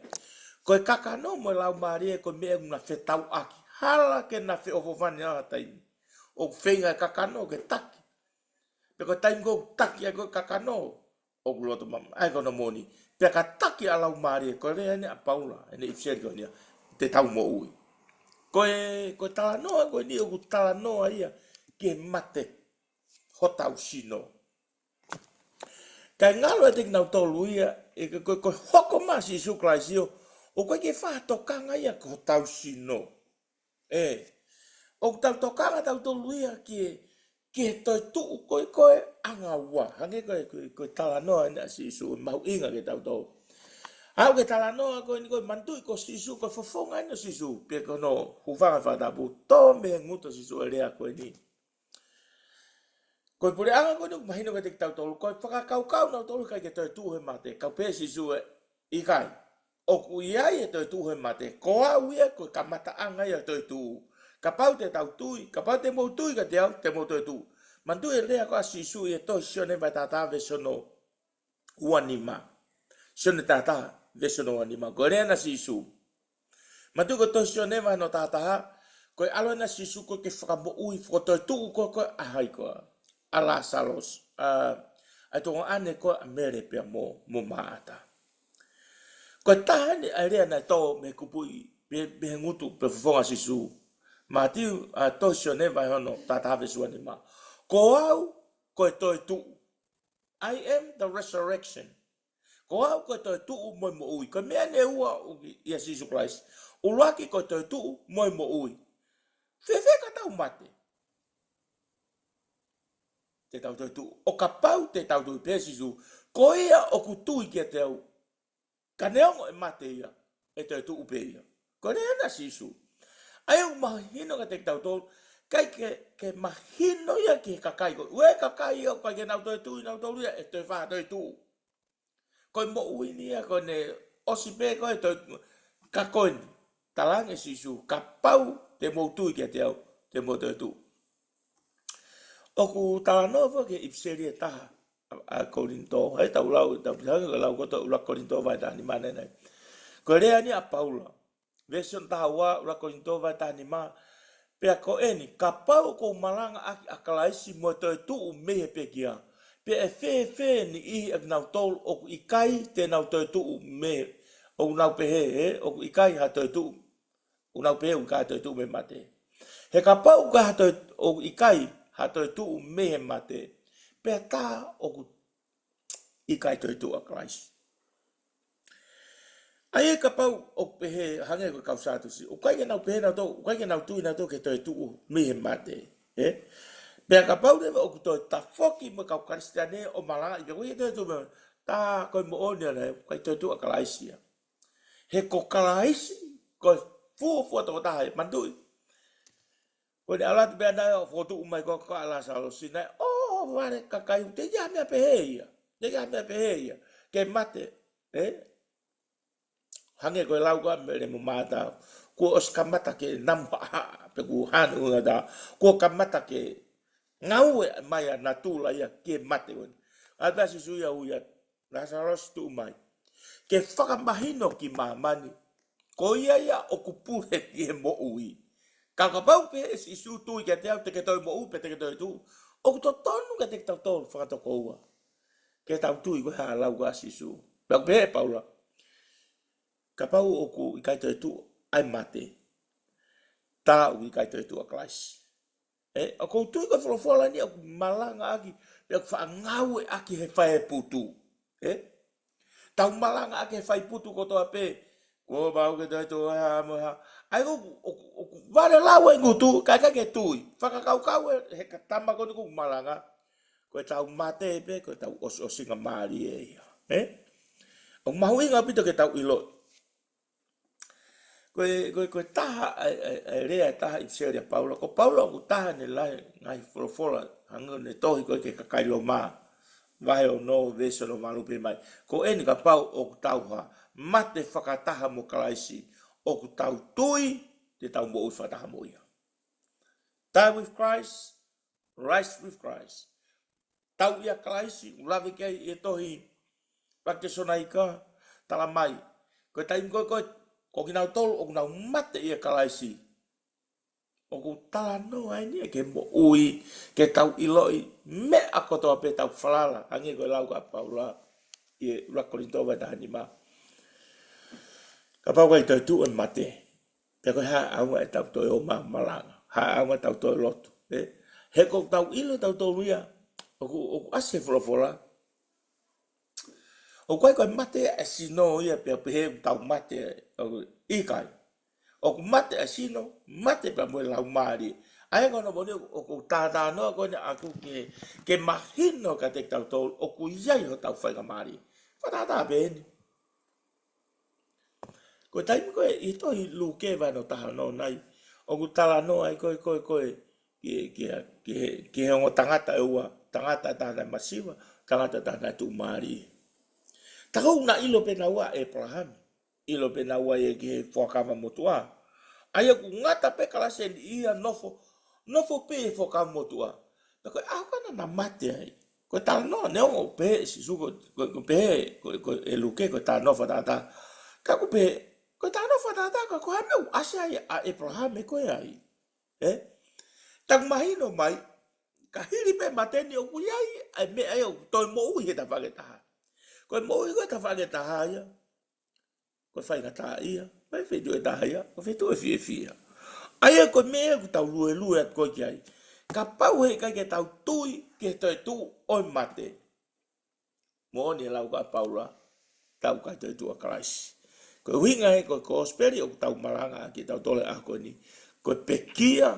ko e kakano mo e laumālie ko e meʻa ʻoku na fetauʻaki. Hala ke na feʻofoʻofani ʻa ha taimi. ʻOku feinga e kakano ke taki. Pea ko e taimi ko ē ʻoku taki ai ko ē e kakano, ʻoku loto mamahi, ʻa ia ko hono moʻoni. Pea ka taki ʻa e laumālie, ko e lea eni ʻa Paula, ʻene ʻipiseli ko eni, te tau moʻui. Ko e, ko e talanoa ko eni ʻoku talanoa ia ki he mate hotau sino. Kae ngalo ʻiate kinautolu ia, ʻe, ko, ko, ko e hoko mai ʻa Sīsū Kalaisi ʻo, ʻoku ʻikai ke faʻa tokanga ia ki hotau sino. ʻE, ʻoku tau tokanga tautolu ia ki he, ki he toetuʻu ko ē ko e anga ua. Hangē ko e, ko e, ko e talanoa eni ʻa Sīsū, ʻe mahuʻinga kiate kitautolu. ʻA ia ko e talanoa ko eni ko e manatuʻi ko Sīsū, ko e fofonga eni ʻo Sīsū, pea ko hono hūfanga he fakatapu, tō mei he ngutu ʻo Sīsū e lea ko eni. Ko e puleʻanga ko eni ʻoku mahino kiate kitautolu, ko e fakakaukau nautolu ʻikai ke toetuʻu he mate, ka pehē ʻe Sīsū ē, ʻikai. ʻOku ʻi ai e toetuʻu he mate, ko au ia ko e kamataʻanga ia e toetuʻu. Kapau te tau tui, kapau te mou tui kiate au, te mou toetuʻu. Manatuʻi e lea ko ē ʻa Sīsū ʻi he tohi Sione vahe taha taha veesi hono ua nima. Sione taha taha veesi hono ua nima. Ko e lea ena ʻa Sīsū. Manatuʻi ko e tohi Sione vahe hono taha taha, ko e ʻalu ena ʻa Sīsū ko ē ke fakamoʻui, fakatoetuʻu ko ē ko ē ʻa hai ko ē, ʻa Lāsalosi, ʻa, ʻa e tuongaʻane ko ē ʻa Mele pea mo, mo Māʻata. Ko e taha eni ʻa e lea naʻe tō mei he kupuʻi, mei, mei he ngutu pe fofonga ʻo Sīsū. Mātiu, ʻa, tohi Sione vahe hono taha taha veesi ua nima. Ko au ko e toetuʻu. I am the resurrection. Ko au ko e toetuʻu mo e moʻui. Ko e meʻa eni ʻe ua ʻoku ʻia Sīsū Kalaisi. ʻUluaki ko e toetuʻu mo e moʻui. Fēfē ka tau mate? Te tau toetuʻu. ʻO kapau te tau tui, pehē ʻe Sīsū, ko ia ʻoku tui kiate au, ka neongo ʻe mate ia, ʻe toetuʻu pē ia. Ko e lea ena ʻa Sīsū. ʻA ia ʻoku mahino kiate kitautolu, ʻikai ke, ke mahino ia ki he kakai ko ē. ʻOku ʻi ai e kakai ia ʻoku ʻikai ke nau toetuʻu ʻe nautolu ia, ʻe toe faʻa toetuʻu. Ko e moʻui ni ia, ko ʻene ʻosi pē ko ē toe, ka ko eni, talaange ʻe Sīsū, kapau te mou tui kiate au, te mou toetuʻu. ʻOku talanoa foki e ʻipiseli ʻe taha ʻa, ʻa Kolinitō, ʻe tau lau, tau pihanga ko e lau ko e ʻuluaki Kolinitō vahe taha nima ʻanenai. Ko e lea eni ʻa Paula, veesi hono taha ua, ʻuluaki Kolinitō vahe taha nima, pea ko eni, kapau ʻoku ou malangaʻaki ʻa Kalaisi mo e toetuʻu mei he pekia, pea ʻe fēfē e niʻihi ʻa kinautolu ʻoku ʻikai te nau toetuʻu mei, ʻoku nau pehē, ē, ʻoku ʻikai ha toetuʻu, ʻoku nau pehē ʻoku ʻikai ha toetuʻu mei he mate. He kapau ʻoku ʻikai ha toe, ʻoku ʻikai ha toetuʻu mei he mate, pea tā ʻoku ʻikai toetuʻu ʻa Kalaisi. ʻA ia kapau ʻoku pehē, hangē ko e kau Sātusi, ʻoku ʻikai ke nau pehē nautolu, ʻoku ʻikai ke nau tui nautolu ki he toetuʻu mei he mate. Ē? Pea kapau leva ʻoku toe tafoki mo e kau Kalisitiane ʻo malangaʻi, pea ʻoku ʻikai toetuʻu mei he mate, tā ko e moʻoni ʻana ē, ʻoku ʻikai toetuʻu ʻa Kalaisi ia. He ko Kalaisi, ko e fuofua tokotaha ē, manatuʻi. Ko ʻene ʻalu atu pē ʻana ʻo fokotuʻu mai ko ē ko ē ʻa Lāsalosi naʻe, ʻo, vale kakai, teʻeki ai ha meʻa pehē ia. Teʻeki ai ha meʻa pehē ia. Ke mate, ē? Hangē ko e lau ko ē ʻa Mele mo Māʻata. Kuo ʻosi kamata ke namu haʻahaʻa, pe kuo hanu ngata. Kuo kamata ke ngāue mai ʻa natula ia ke mate ʻo ni. ʻAlu pē ʻa Sīsū ia ʻo ui atu, Lāsalosi tuʻu mai. Ke fakamahino ki māmani, ko ia ia ʻoku pule ki he moʻui. Ka kapau pē ʻe Sīsū tui kiate au te ke toe moʻui pe te ke toetuʻu. ʻOku totonu kiate kitautolu fakatokoua ke tau tui ko e hā e lau ko ē ʻa Sīsū. Pea ʻoku pehē ʻe Paula, kapau ʻoku ʻikai toetuʻu ʻa e mate, tā ʻoku ʻikai toetuʻu ʻa Kalaisi. Ē, ʻoku ou tui ko e folofola ni ʻoku malangaʻaki, pea ʻoku faʻa ngāueʻaki he fai putu. Ē? Tau malangaʻaki he fai putu kotoa pē. Kuo pau ke toetuʻu ʻa e hā mo e hā. ʻA ia ʻoku, ʻoku, ʻoku vale lau e ngutu, kae ʻikai ke tui. Fakakaukau ē, he ka tama ko eni ʻoku malanga, ko ʻetau mate pē, ko ʻetau ʻos-, ʻosinga mālie ia. Ē? ʻOku mahuʻinga ʻaupito ke tau ʻiloʻi. Ko e, ko e, ko e taha, ʻa e, ʻa e, ʻa e lea ʻe taha ʻipiseli ʻa Paula. Ko Paula ʻoku taha ʻene lahi ngaahi folofola, hangē ko ʻene tohi ko ē ki he kakai Loma. Vahe ono, veesi hono valu pehē mai. Ko eni kapau ʻoku tau hā, mate fakataha mo Kalaisi, ʻoku tau tui, te tau moʻui fakataha mo ia. Die with Christ, rise with Christ. Tau ʻia Kalaisi, ʻoku lave ki ai e tohi, Pea Tesalonaika, tala mai. Ko e taimi ko ē, ko ē, ko kinautolu ʻoku nau mate ʻia Kalaisi. ʻOku talanoa eni ia ki he moʻui, ke tau ʻiloʻi meʻa kotoa pē tau falala, hangē ko e lau ʻa Paula ʻi he ʻuluaki Kolinitō vahe taha nima. Kapau ʻoku ʻikai toe tuʻu e mate, pea ko e hā e ʻaonga ʻetau toe ō mai ʻo malanga, hā e ʻaonga ʻetau toe lotu, ē? He ʻoku tau ʻilo ʻe tautolu ia, ʻoku, ʻoku ʻasi he folofola. ʻOku ʻikai ko e mate ʻa e sino ia pea pehē ʻoku tau mate, ʻoku ʻikai. ʻOku mate ʻa e sino, mate pea mo e laumālie. ʻA ia ko hono moʻoni ʻoku, ʻoku talanoa ko eni ʻaku ke, ke mahino kiate kitautolu, ʻoku ʻi ai hotau faingamālie. Fakatātā pē eni. Ko e taimi ko ē ʻi he tohi Luke vahe hono taha ono nai, ʻoku talanoa ai ko ē, ko ē, ko ē, ki, ki, ki he, ki he ongo tangata ʻe ua, tangata ʻe taha naʻe masiva, tangata ʻe taha naʻe tuʻumālie. Ka ʻoku na ʻilo pē naua ʻa ʻĒpalahame, ʻilo pē naua ia ki he fuakava motuʻa. ʻA ia ʻoku ngata pē Kalaisi eni ia nofo, nofo pē he fuakava motuʻa. Pea ko e ʻaho ko ē naʻa na mate ai. Ko e talanoa, neongo pē ʻe Sīsū ko, ko, ko pē, ko, ko e Luke, ko e talanoa fakatātā. Ka ʻoku pehē, ko e talanoa fakatātā, ka ko e hā e meʻa ʻoku ʻasi ai ʻa ʻĒpalahame ko ē ai. Ē? Taku mahino mai, ka hili pē mate ni ʻoku ʻi ai, ʻa e meʻa ia ʻoku toe moʻui he tafaʻaki ʻe taha. Ko e moʻui ko ē tafaʻaki ʻe taha ia. Ko e faingataʻaʻia, ko e feituʻu ʻe taha ia, ko e feituʻu ʻe fiefia. ʻA ia ko e meʻa ʻoku tau luelue atu ko ē ki ai. Kapau he ʻikai ke tau tui ki he toetuʻu ʻo e mate. Moʻoni e lau ʻa Paula, tau ʻikai toe tuʻu ʻa Kalaisi. Ko e ʻuhinga ia ko e kosipeli ʻoku tau malanga ʻaki ʻe tautolu he ʻaho ko eni. Ko e pekia,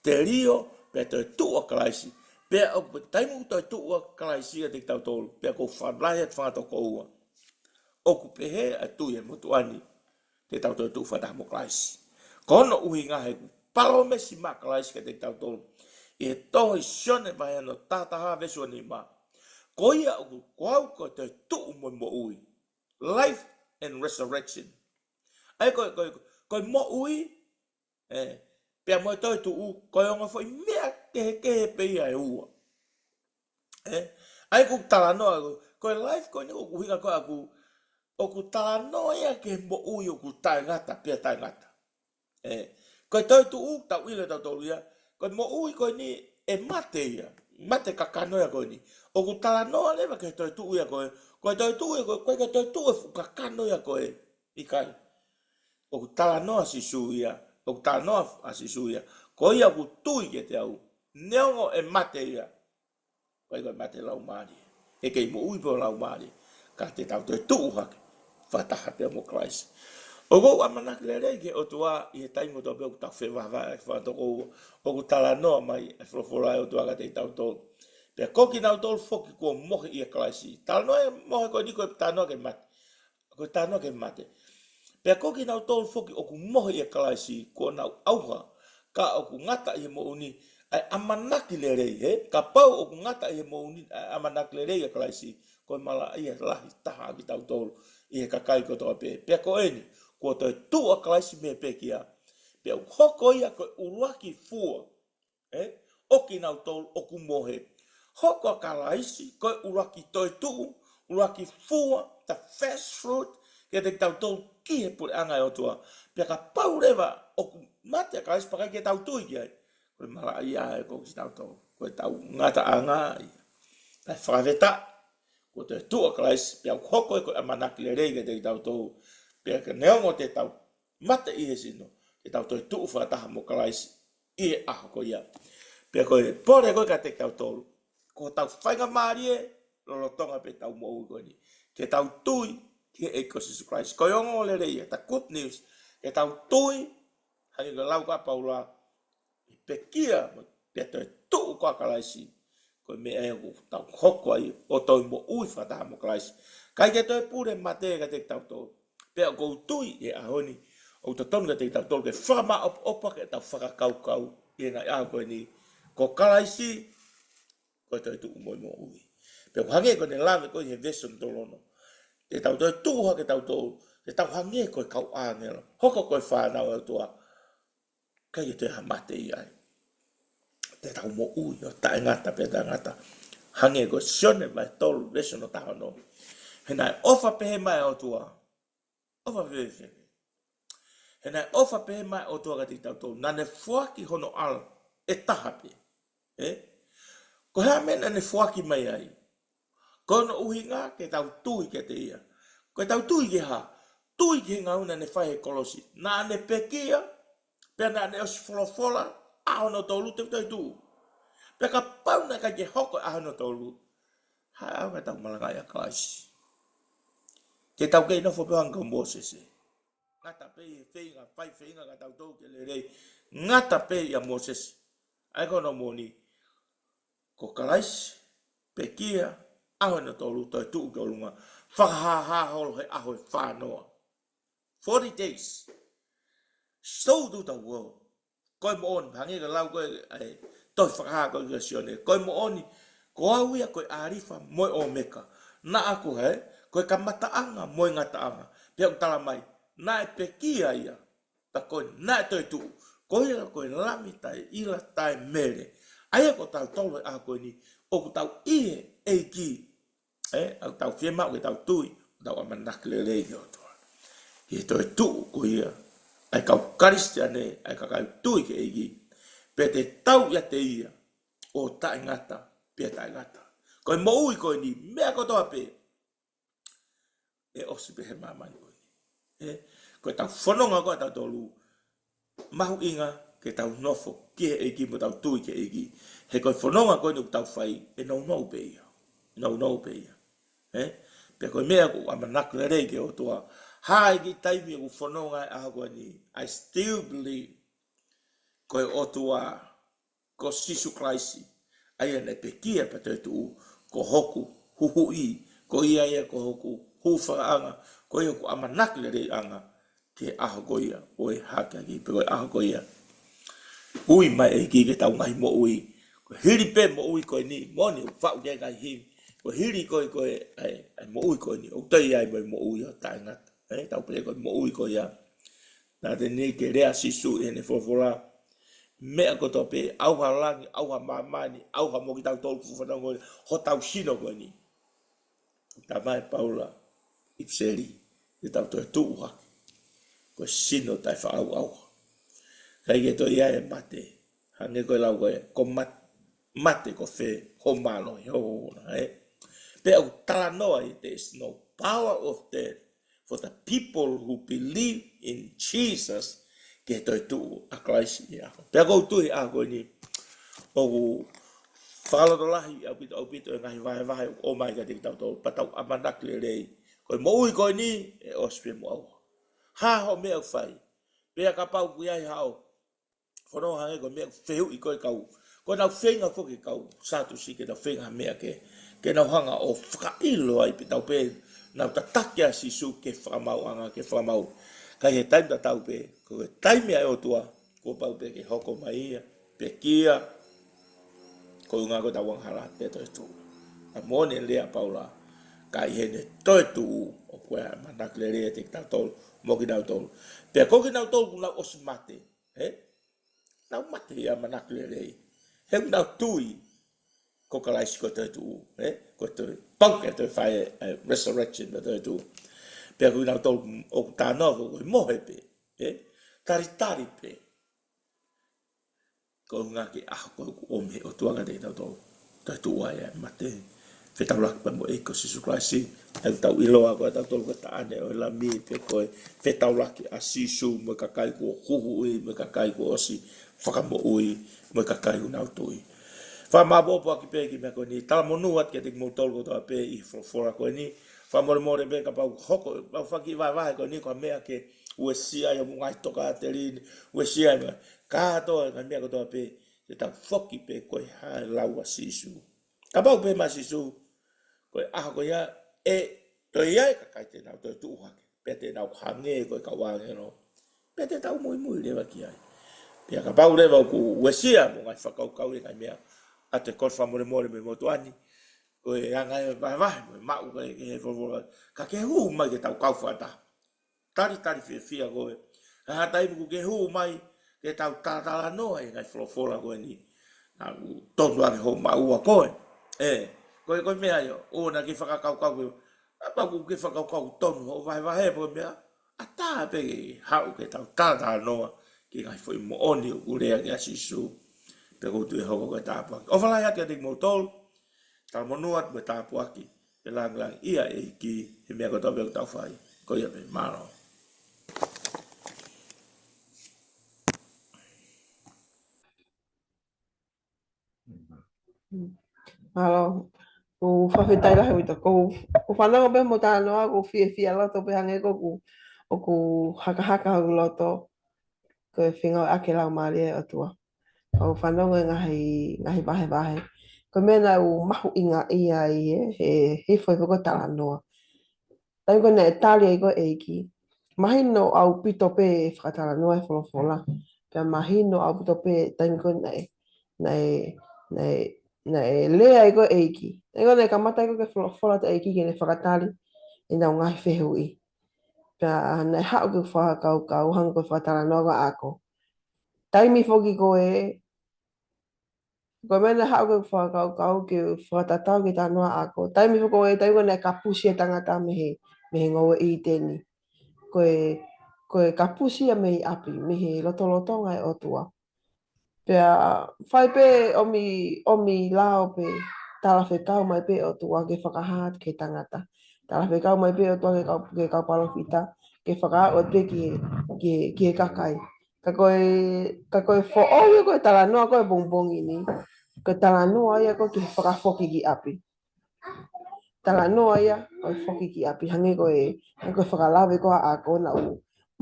telio, pea toetuʻu ʻa Kalaisi. Pea ʻoku taimi ʻoku toetuʻu ʻa Kalaisi kiate kitautolu, pea ʻoku fālahi atu fanga tokoua. ʻOku pehē ʻa e tui ʻa e motuʻa ni, te tau toetuʻu fakataha mo Kalaisi. Ko hono ʻuhinga he ʻoku palōmesi mai ʻa Kalaisi kiate kitautolu. ʻI he tohi Sione vahe hono taha taha veesi ua nima. Ko ia ʻoku, ko au ko e toetuʻu mo e moʻui. Life and resurrection. ʻA ia ko e, ko e, ko e moʻui, ē, pea mo e toetuʻu, ko e ongo foʻi meʻa kehekehe pē ia ʻe ua. Ē, ʻa ia ʻoku talanoa, ko e life ko eni ʻoku ʻuhinga ko ē ʻaku, ʻoku talanoa ia ki he moʻui ʻoku taʻengata, pea taʻengata. Ē, ko e toetuʻu, tau ʻilo ʻe tautolu ia, ko e moʻui ko eni ʻe mate ia, mate kakano ia ko eni. ʻOku talanoa leva ki he toetuʻu ia ko ē, ko e toetuʻu ia ko ē, ko e toetuʻu ʻe fuʻu kakano ia ko ē, ʻikai. ʻOku talanoa Sīsū ia, ʻoku talanoa ʻa Sīsū ia. Ko ia ʻoku tui kiate au, neongo ʻe mate ia, ʻikai ko e mate laumālie. ʻE kei moʻui pē ʻo laumālie. Ka te tau toetuʻu hake, fakataha pea mo Kalaisi. ʻOku ou ʻamanaki lelei ki he ʻOtua ʻi he taimi kotoa pē ʻoku tau fevahevahe ʻaki fanga tokoua. ʻOku talanoa mai e folofola ʻa e ʻOtua kiate kitautolu. Pea ko kinautolu foki kuo mohe ʻia Kalaisi. Talanoa e mohe ko eni ko e talanoa ki he mate. Ko e talanoa ki he mate. Pea ko kinautolu foki ʻoku mohe ʻia Kalaisi, kuo nau ʻauha, ka ʻoku ngata ʻi he moʻui ni ʻa e ʻamanaki lelei, ē? Kapau ʻoku ngata ʻi he moʻui ni ʻa e ʻamanaki lelei ʻia Kalaisi, ko e malaʻia lahi taha ʻa kitautolu ʻi he kakai kotoa pē. Pea ko eni, kuo toetuʻu ʻa Kalaisi mei he pekia. Pea ʻoku hoko ia ko e ʻuluaki fua, ē? ʻO kinautolu ʻoku mohe. Hoko ʻa Kalaisi ko e ʻuluaki toetuʻu, ʻuluaki fua, the first fruit, kiate kitautolu ki he puleʻanga ʻo e ʻOtua. Pea kapau leva ʻoku mate ʻa Kalaisi pea ʻikai ke tau tui ki ai, ko e malaʻia ē ko kitautolu. Ko ʻetau ngataʻanga ia. Kae fakafetaʻi, kuo toetuʻu ʻa Kalaisi, pea ʻoku hoko ia ko e ʻamanaki lelei kiate kitautolu. Pea ka neongo te tau mate ʻi he sino, te tau toetuʻu fakataha mo Kalaisi ʻi he ʻaho ko ia. Pea ko e pole ko ē kiate kitautolu, ko hotau faingamālie lolotonga pē ʻetau moʻui ko eni, ke tau tui ki he ʻEiki ko Sīsū Kalaisi. Ko e ongoongolelei ia, the good news, ke tau tui, hangē ko e lau ko ē ʻa Paula, ʻi he pekia, pea toetuʻu ko ē ʻa Kalaisi, ko e meʻa ia ʻoku tau hoko ai ʻo toe moʻui fakataha mo Kalaisi. ʻIkai ke toe pule mate kiate kitautolu. Pea ʻoku ou tui he ʻaho ni, ʻoku totonu kiate kitautolu ke fakamaʻopoʻopo ʻetau fakakaukau ʻi he ngaahi ʻaho ko eni. Ko Kalaisi, ko e toetuʻu mo e moʻui. Pea ʻoku hangē ko ʻene lave ko ē he veesi hono tolu ono. Te tau toetuʻu hake tautolu, te tau hangē ko e kau ʻāngelo. Hoko ko e fānau ʻa e ʻOtua. ʻIkai ke toe ha mate ʻi ai. Te tau moʻui ʻo taʻengata pea taʻengata. Hangē ko Sione vahe tolu veesi hono taha ono. He naʻe ʻofa pehē mai ʻa e ʻOtua. ʻOfa fēfē? He naʻe ʻofa pehē mai ʻa e ʻOtua kiate kitautolu, naʻa ne foaki hono ʻAlo ʻe taha pē. Ē? Ko e hā e meʻa naʻa ne foaki mai ai? Ko hono ʻuhinga ke tau tui kiate ia. Ko ʻetau tui ki he hā? Tui ki he ngāue naʻa ne fai he kolosi. Naʻa ne pekia, pea naʻa ne ʻosi folofola, ʻaho hono tolu te u toetuʻu. Pea kapau naʻe ʻikai ke hoko e ʻaho hono tolu, hā e ʻaonga ʻetau malangaʻi ʻa Kalaisi? Te tau kei nofo pē hangē ko Mōsese. Ngata pē ʻi he feinga, fai feinga ka tau tau ke lelei. Ngata pē ʻia Mōsese. ʻA ia ko hono moʻoni, ko Kalaisi, pekia, ʻaho hono tolu, toetuʻu ki ʻolunga. Fakahāhā holo he ʻaho ʻe fānoa. Forty days. Show to the world. Ko e moʻoni, hangē ko e lau ko ē ʻa e tohi Fakahā ko ē kia Sione. Ko e moʻoni, ko au ia ko e ʻĀlifa mo e ʻŌmeka. Naʻa ku hē, ko e kamataʻanga mo e ngataʻanga. Pea ʻoku tala mai, naʻe pekia ia, pea ko ē naʻe toetuʻu. Ko ia ko e Lami taʻeʻila taʻemele. ʻA ia ko tautolu he ʻaho ko eni, ʻoku tau ʻi he ʻEiki. Ē, ʻoku tau fiemaʻu ke tau tui, ʻoku tau ʻamanaki lelei ki he ʻOtua. Ki he toetuʻu ko ia ʻa e kau Kalisitiane, ʻa e kakai tui ki he ʻEiki. Pea te tau ʻiate ia ʻo taʻengata pea taʻengata. Ko e moʻui ko eni, meʻa kotoa pē, ʻe ʻosi pē he māmani ko eni. Ē, ko ʻetau fononga ko ē ʻatautolu, mahuʻinga ke tau nofo ki he ʻEiki mo tau tui ki he ʻEiki. He ko e fononga ko eni ʻoku tau fai, ʻe nounou pē ia. Nounou pē ia. Ē? Pea ko e meʻa ʻoku ʻamanaki lelei ki he ʻOtua. Hā e kiʻi taimi ʻoku fononga ai ʻa e ʻaho ko eni, I still believe ko e ʻOtua, ko Sīsū Kalaisi, ʻa ia naʻe pekia pea toetuʻu, ko hoku huhuʻi, ko ia ia ko hoku hūfakaʻanga, ko ia hoku ʻamanaki leleiʻanga, ki he ʻaho ko ia ʻo e hākeakiʻi, pe ko e ʻaho ko ia ʻe ui mai e ʻEiki ki heʻetau ngaahi moʻui. Ko e hili pē moʻui ko eni, moʻoni ʻoku faʻu ki ai e ngaahi himi. Ko e hili ko ē, ko ē, ʻa e, ʻa e moʻui ko eni, ʻoku toe ʻi ai mo e moʻui ʻo taʻengata. Ē, tau pehē ko e moʻui ko ia. Naʻa ne ke lea Sīsū ʻi heʻene folofola. Meʻa kotoa pē, ʻauha langi, ʻauha māmani, ʻauha mo kitautolu ʻoku fanongo, hotau sino ko eni. Talamai ʻe Paula ʻi he ʻipiseli, te tau toetuʻu hake. Ko e sino taʻefaʻauʻauha. ʻIkai ke toe ʻi ai e mate. Hangē ko e lau ko ē, ko mat-, mate ko fē ho mālohi, ho, ho, ho, ē? Pea ʻoku talanoa ʻi he, there is no power of death for the people who believe in Jesus, ki he toetuʻu ʻa Kalaisi ʻi he ʻaho. Pea ʻoku ou tui he ʻaho ko eni, ʻoku fakalotolahi ʻaupito, ʻaupito e ngaahi vahevahe ʻoku ʻomai kiate kitautolu, pea tau ʻamanaki lelei. Ko e moʻui ko eni, ʻe ʻosi pē mo ʻauha. Hā hoʻo meʻa ʻoku fai? Pea kapau ʻoku ʻi ai haʻo fononga hangē ko e meʻa ʻoku fehuʻi ko ē kau. Ko ʻenau feinga foki kau Sātusi ke nau feinga ha meʻa ke, ke nau hanga ʻo fakaʻilo ai pe tau pehē naʻa nau tataki ʻa Sīsū ki he fakamaauʻanga, ki he fakamaau. Ka ʻi he taimi tatau pē, ko e taimi ʻa e ʻOtua, kuo pau pē ke hoko mai ia, pekia, koeʻuhinga ko ʻetau angahala pea toetuʻu. Ka moʻoni e lea ʻa Paula, ka ʻi heʻene toetuʻu, ʻoku ʻi ai e ʻamanaki lelei ʻiate kitautolu, mo kinautolu. Pea ko kinautolu kuo nau ʻosi mate, ē? Nau mate ʻi he ʻamanaki lelei. He ʻoku nau tui ko Kalaisi ko e toetuʻu, ē? Ko e toe, pau ke toe fai e, e resurrection, ko e toetuʻu. Pea ko kinautolu ʻoku talanoa ko e mohe pē, ē? Talitali pē. Koeʻuhinga ki he ʻaho ko ē ʻoku ʻomi ʻe he ʻOtua kiate kitautolu. Toetuʻu ai ʻa e mate. Fetaulaki pea mo e ʻEiki ko Sīsū Kalaisi. ʻOku tau ʻiloa ko ʻatautolu ko e taʻane ʻo e Lami, pea ko e fetaulaki ʻa Sīsū mo e kakai kuo huhuʻi, mo e kakai kuo ʻosi fakamoʻui, mo e kakai ʻoku nau tui. Fakamāʻopoʻopo ʻaki pē kiʻi meʻa ko eni, talamonū atu kiate kimoutolu kotoa pē ʻi he folofola ko eni. Fakamolemole pē kapau hoko, pau faki vahevahe ko eni ko ha meʻa ke uesia ai homou ngaahi tokāteline, uesia ai mo e kātoa e ngaahi meʻa kotoa pē, te tau foki pē ko e hā e lau ʻa Sīsū. Kapau pehē mai ʻa Sīsū, ko e ʻaho ko ia ʻe toe ʻi ai e kakai te nau toetuʻu hake, pea te nau hangē ko e kau ʻāngelo. Pea te tau muimui leva ki ai. Pea kapau leva ʻoku uesia homou ngaahi fakakaukau ʻi he ngaahi meʻa ʻa e kole fakamolemole mei he motuʻa ni, ko e anga e vahevahe mo e maʻu ko ē ki he folofola, ka ke hū mai ke tau kau fakataha. Talitali fiefia koe. Ka ʻi ha taimi ʻoku ke hū mai ke tau talatalanoa ʻi he ngaahi folofola ko eni, naʻa ku tonu ake hoʻo maʻu ʻa koe. Ē, ko e, ko e meʻa ia, ʻoua naʻa ke fakakaukau ke Kapau ʻoku ke fakakaukau tonu ʻo vahevahe pē meʻa, ʻatā pē ke haʻu ke tau talatalanoa ki he ngaahi foʻi moʻoni ʻoku lea ki ai ʻa Sīsū. Pea ʻoku ou tui ʻe hoko ko e tāpuaki. ʻOfa lahi atu kiate kimoutolu, talamonū atu mo e tāpuaki, ʻe langilangiʻia e ʻEiki he meʻa kotoa pē ʻoku tau fai. Ko ia pē, mālō. Mālō. ʻOku fakafetaʻi lahi ʻaupito. ʻOku, ʻoku fanongo pē mo talanoa, ʻoku fiefia loto pē hangē ko ʻeku, ʻoku hakahaka hoku loto. Ko e feinga ʻa e Laumālie ʻo e ʻOtua. ʻOku fanongo e ngaahi, ngaahi vahevahe. Ko e meʻa naʻe mahuʻingaʻia ai ē, he, he foʻi foko talanoa. Taimi ko ē naʻe tali ai ko e ʻEiki. Mahino ʻaupito pē e fakatalanoa e folofola. Pea mahino ʻaupito pē taimi ko ē naʻe, naʻe, naʻe, naʻe lea ai ko e ʻEiki. Taimi ko ē naʻe kamata ai ko e folofola ʻa e ʻEiki ke ne fakatali ʻenau ngaahi fehuʻi. Pea naʻe haʻu ke fakakaukau, hangē ko e fakatalanoa ko ē ʻa e ako. Taimi foki ko ē, ko e meʻa naʻe haʻu ke fakakaukau ke fakatatau ki he talanoa ako. Taimi foki ko ē, taimi ko ē naʻe kapusi e tangata mei he, mei he ngoue ʻĪteni. Ko e, ko e kapusi ia mei ʻapi, mei he lotolotonga e ʻOtua. Pea fai pē ʻomi, ʻomi lao pē, talafekau mai pē ʻOtua ke fakahā atu ki he tangata. Talafekau mai pē ʻOtua ki he kau, ki he kau palōfita, ke fakahā atu pē ki he, ki he, ki he kakai. Ka ko e, ka ko e foʻou ia ko e talanoa ko e pongipongi ni. Ko e talanoa ia ko e ki he fakafoki ki ʻapi. Talanoa ia ko e foki ki ʻapi. Hangē ko e, hangē ko e fakalave ko ē ʻa e ako naʻe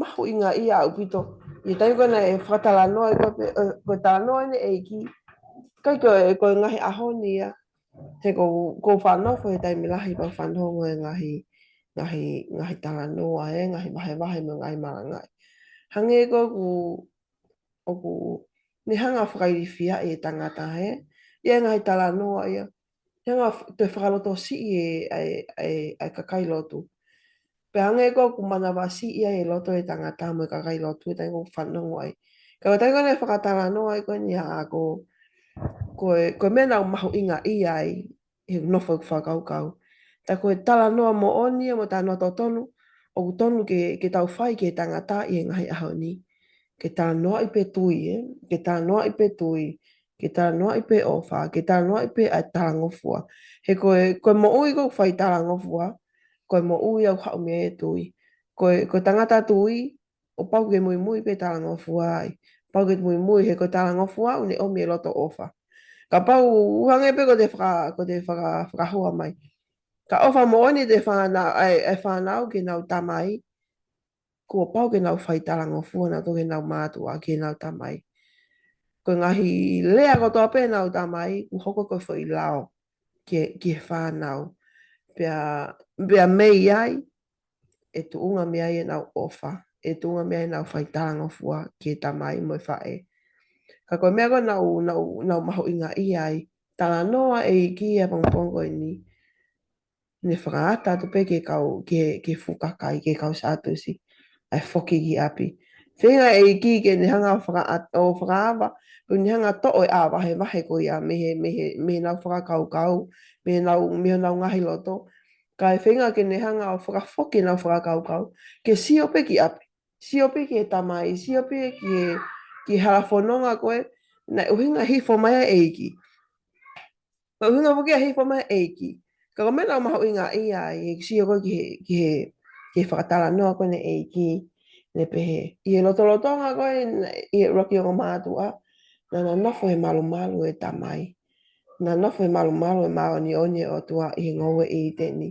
mahuʻingaʻia ʻaupito. ʻI he taimi ko ē naʻe fakatalanoa ai ko e pē, ē, ko e talanoa ʻene ʻEiki. Kai ko e, ko e ngaahi ʻaho ni ia. He ʻoku, ʻoku ou fanongo he taimi lahi pea u fanongo he ngaahi, ngaahi, ngaahi talanoa ē, ngaahi vahevahe mo e ngaahi malangaʻi. Hangē ko ʻeku, ʻoku ne hanga ʻo fakailifia e tangata ē, ʻi he ngaahi talanoa ia, ne hanga ʻo f-, toe fakalotosiʻi e, ʻa e, ʻa e, ʻa e kakai lotu. Pea hangē ko ʻeku manavasiʻi ai e loto e tangata mo e kakai lotu he taimi ʻoku ou fanongo ai. Ka ko e taimi ko ē naʻe fakatalanoa ai ko eni ʻa e ako, ko e, ko e meʻa naʻe mahuʻingaʻia ai, he nofo ʻeku fakakaukau. Tā ko e talanoa moʻoni ia mo e talanoa totonu, ʻoku tonu ke, ke tau fai ki he tangata ʻi he ngaahi ʻaho ni. Ke talanoaʻi pē tui, ē? Ke talanoaʻi pē tui, ke talanoaʻi pē ʻofa, ke talanoaʻi pē ʻa e talangofua. He ko e, ko e moʻui ʻoku fai talangofua, ko e moʻui ʻoku haʻu mei ai e tui. Ko e, ko e tangata tui, ʻoku pau ke muimui pē talangofua ai. Pau ke muimui he ko e talangofua ʻoku ne ʻomi e loto ʻofa. Kapau ʻoku hangē pē ko ʻete faka-, ko ʻete faka-, fakahua mai. Ka ʻofa moʻoni ʻete fānau, ʻa e, ʻa e fānau ki heʻenau tamai, kuo pau ke nau fai talangofua nautolu ki heʻenau mātuʻa, ki heʻenau tamai. Ko e ngaahi lea kotoa pē ʻenau tamai, kuo hoko ko e foʻi lao ki, ki he fānau. Pea, pea mei ai, ʻe tuʻunga mei ai ʻenau ʻofa, ʻe tuʻunga mei ai ʻenau fai talangofua ki he tamai mo e faʻē. Ka ko e meʻa ko ē naʻe, naʻe, naʻe mahuʻingaʻia ai, talanoa e ʻEiki he pongipongi ko eni, ne fakaʻatā atu pē ki he kau, ki he, ki he fuʻu kakai, ki he kau Sātusi, ʻa e foki ki ʻapi. Feinga e ʻEiki ke ne hanga ʻo fakaʻat-, ʻo fakaava, ʻo ne hanga ʻo toʻo e ʻā vahevahe ko ia mei he, mei he, mei heʻenau fakakaukau, mei heʻenau, mei heʻenau ngaahi loto. Kae feinga ke ne hanga ʻo fakafoki ʻenau fakakaukau, ke sio pē ki ʻapi. Sio pē ki he tamai, sio pē ki he, ki he hala fononga ko ē, naʻe ʻuhinga hifo mai e ʻEiki. Naʻe ʻuhinga foki ia hifo mai e ʻEiki. Ka ko e meʻa naʻe mahuʻingaʻia ai, ʻeku sio ko ē ki he, ki he, ki he fakatalanoa ko ē ʻene ʻEiki, ne pehē. ʻI he lotolotonga ko ē, ʻi he ʻuluaki ongo mātuʻa, naʻa na nofo he malumalu e tamai. Na nofo he malumalu e māʻoniʻoni e ʻOtua ʻi he ngoue ʻi ʻĪteni.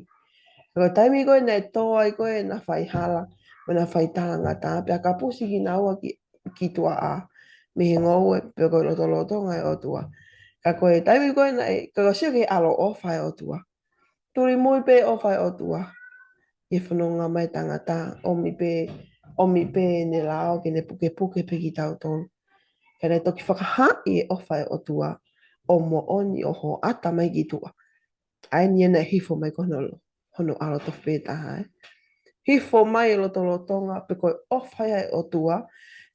Ka ko e taimi ko ē naʻe tō ai ko ē ʻena faihala, mo ʻena faitalangata, pea kapusi kinaua ki, ki tuʻa ʻā, mei he ngoue pe ko e lotolotonga e ʻOtua. Ka ko e taimi ko ē naʻe, ka ko e sio ki he ʻaloʻofa e ʻOtua. Tulimui pē ʻofa e ʻOtua. ʻI he fononga mai tangata, ʻomi pē, ʻomi pē ʻene lao ke ne pukepuke pē kitautolu. Ka naʻe toki fakahā ʻi he ʻofa e ʻOtua, ʻo moʻoni ʻo hoʻata mai ki tuʻa. ʻA eni ʻena hifo mai ko hono, hono ʻAlo tofu pē taha, ē. Hifo mai e lotolotonga, pe ko e ʻofa ia e ʻOtua,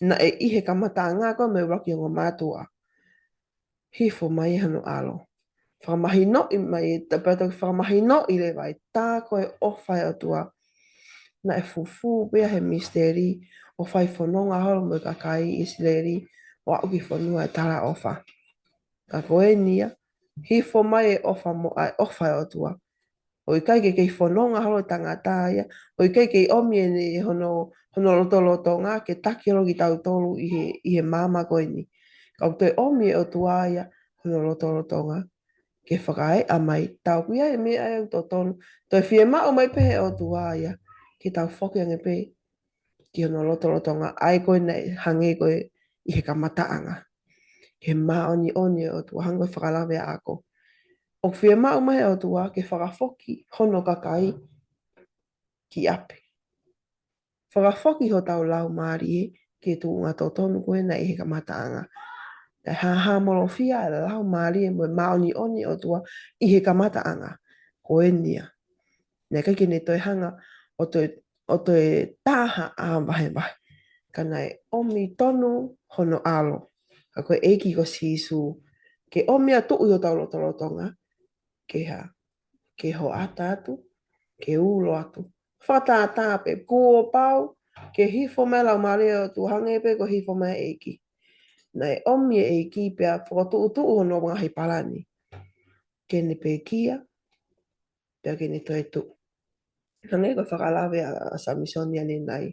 naʻe ʻi he kamataʻanga ko ē mei he ʻuluaki ongo mātuʻa. Hifo mai hono ʻAlo. fakamahinoʻi mai, ta pea toki fakamahinoʻi leva ʻe tā ko e ʻofa ʻa e ʻOtua. Naʻe fufū pea he misiteli ʻo fai fononga holo mo e kakai ʻIsileli ʻo aʻu ki he fonua ʻo e talaʻofa. Ka ko eni ia, hifo mai e ʻofa mo ʻa e ʻofa ʻa e ʻOtua. ʻO ʻikai ke kei fononga holo e tangata ia, ʻo ʻikai kei ʻomi ʻene hono, hono lotolotonga ke taki holo kitautolu ʻi he, ʻi he maama ko eni. Ka ʻoku toe ʻomi e ʻOtua ia hono lotolotonga ke fakaeʻa mai, tau kui ai e meʻa ʻoku totonu, toe fiemaʻu mai pē he ʻOtua ia ke tau foki ange pē ki hono lotolotonga, ʻa ia ko ē naʻe hangē ko ē ʻi he kamataʻanga. Ke māʻoniʻoni e ʻOtua, hangē ko e fakalave ʻa e ako. ʻOku fiemaʻu mai he ʻOtua ke fakafoki hono kakai ki ʻapi. Fakafoki hotau laumālie ki he tuʻunga totonu ko ē naʻe ʻi he kamataʻanga. Kae hāhāmolofia e laumālie mo e māʻoniʻoni ʻo e ʻOtua ʻi he kamataʻanga. Ko eni ia. Naʻe ʻikai ke ne toe hanga ʻo toe, ʻo toe tā ha ʻā vahevahe. Ka naʻe ʻomi tonu hono ʻAlo. Ka ko e ʻEiki ko Sīsū. Ke ʻomi ʻa e tuʻu ʻi hotau lotolotonga. Ke hā? Ke hoʻata atu, ke ulo atu. Fakatātā pē, kuo pau ke hifo mai e laumālie ʻo e ʻOtua hangē pē ko e hifo mai e ʻEiki. Naʻe ʻomi e ʻEiki pea fokotuʻutuʻu hono ngaahi palani. Ke ne pekia, pea ke ne toetuʻu. Hangē ko e fakalave ʻa, ʻa Samisoni ʻanenai.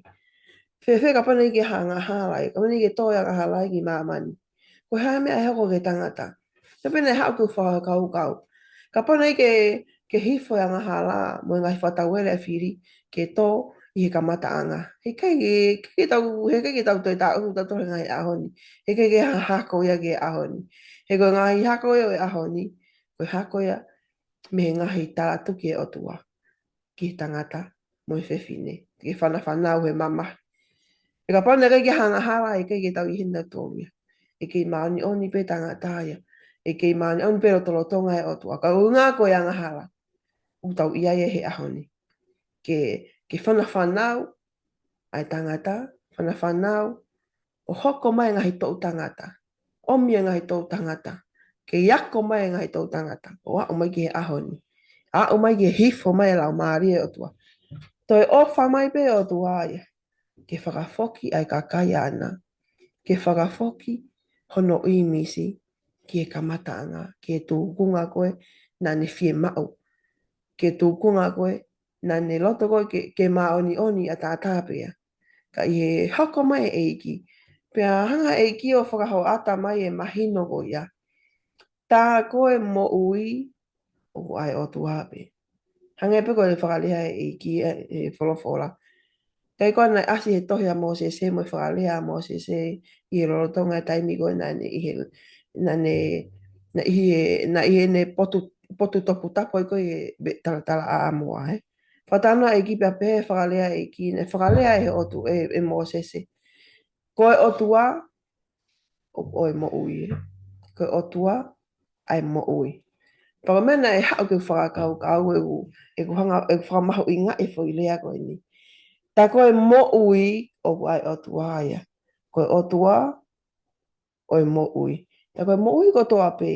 Fēfē kapau naʻe ʻikai ke ha angahala ia, kapau naʻe ʻikai ke tō e angahala ia ki māmani, ko e hā e meʻa ʻe hoko ki he tangata? Pea pehē naʻe haʻu ke u fakakaukau, kapau naʻe ʻikai ke, ke hifo e angahala mo e ngaahi fakatauele ʻa e fili ke tō ʻi he kamataʻanga, heʻikai ke, ke tau, heʻikai ke tau toe taʻu, tau toe ngaahi ʻaho ni. Heʻikai ke ha hako ia ki he ʻaho ni. He ko e ngaahi hako ia ʻo e ʻaho ni, ko e hako ia mei he ngaahi talatuki ʻa e ʻOtua ki he tangata mo e fefine, ke fanafanau he mamahi. He kapau naʻe ʻikai ke ha angahala, heʻikai ke tau ʻi heni ʻa tautolu ia. ʻE kei māʻoniʻoni pē tangata ia. ʻE kei māʻoniʻoni pē lotolotonga ʻo e ʻOtua. Ka ʻuhinga ko e angahala, ʻoku tau ʻi ai ia he ʻaho ni. Ke, ke fanafanau ʻa e tangata, fanafanau ʻo hoko mai e ngaahi toʻu tangata. ʻOmi e ngaahi toʻu tangata. Ke ako mai e ngaahi toʻu tangata. ʻO aʻu mai ki he ʻaho ni. Aʻu mai ki he hifo mai e laumālie ʻo e ʻOtua. Toe ʻofa mai pē ʻOtua ia ke fakafoki ʻa e kakai ʻaʻana. Ke fakafoki hono ʻīmisi ki he kamataʻanga, ki he tūkunga ko ē naʻa ne fiemaʻu. Ki he tūkunga ko ē naʻa ne loto ko ē ke, ke māʻoniʻoni ʻataʻatā pē ia. Ka ʻi he hoko mai e ʻEiki, pea hanga ʻe he ʻEiki ʻo fakahoʻata mai e mahino ko ia. Tā ko e moʻui ʻoku ʻa e ʻOtua pē. Hangē pē ko e fakalea ʻa e ʻEiki ʻi he, he folofola. Kae ʻikai ko ā naʻe ʻasi he tohi ʻa Mōsese mo e fakalea ʻa Mōsese ʻi he lolotonga e taimi ko ē naʻa ne ʻi he, naʻa ne, naʻe ʻi he, naʻe ʻi heʻene potu, potu toputapu ko ē ʻi he talatalaʻāmoa, ē. Fakatalanoa e ʻEiki pea pehē fakalea e ʻEiki, naʻe fakalea ʻe he ʻOtu-, ʻe, ʻe Mōsese. Ko e ʻOtua ʻo, ʻo e moʻui, ē. Ko e ʻOtua ʻa e moʻui. Pea ko e meʻa naʻe haʻu ke u fakakaukau ʻeku, ʻeku hanga, ʻeku fakamahuʻingaʻi e foʻi lea ko eni. Tā ko e moʻui ʻoku ʻa e ʻOtua ia. Ko e ʻOtua ʻo e moʻui. Tā ko e moʻui kotoa pē.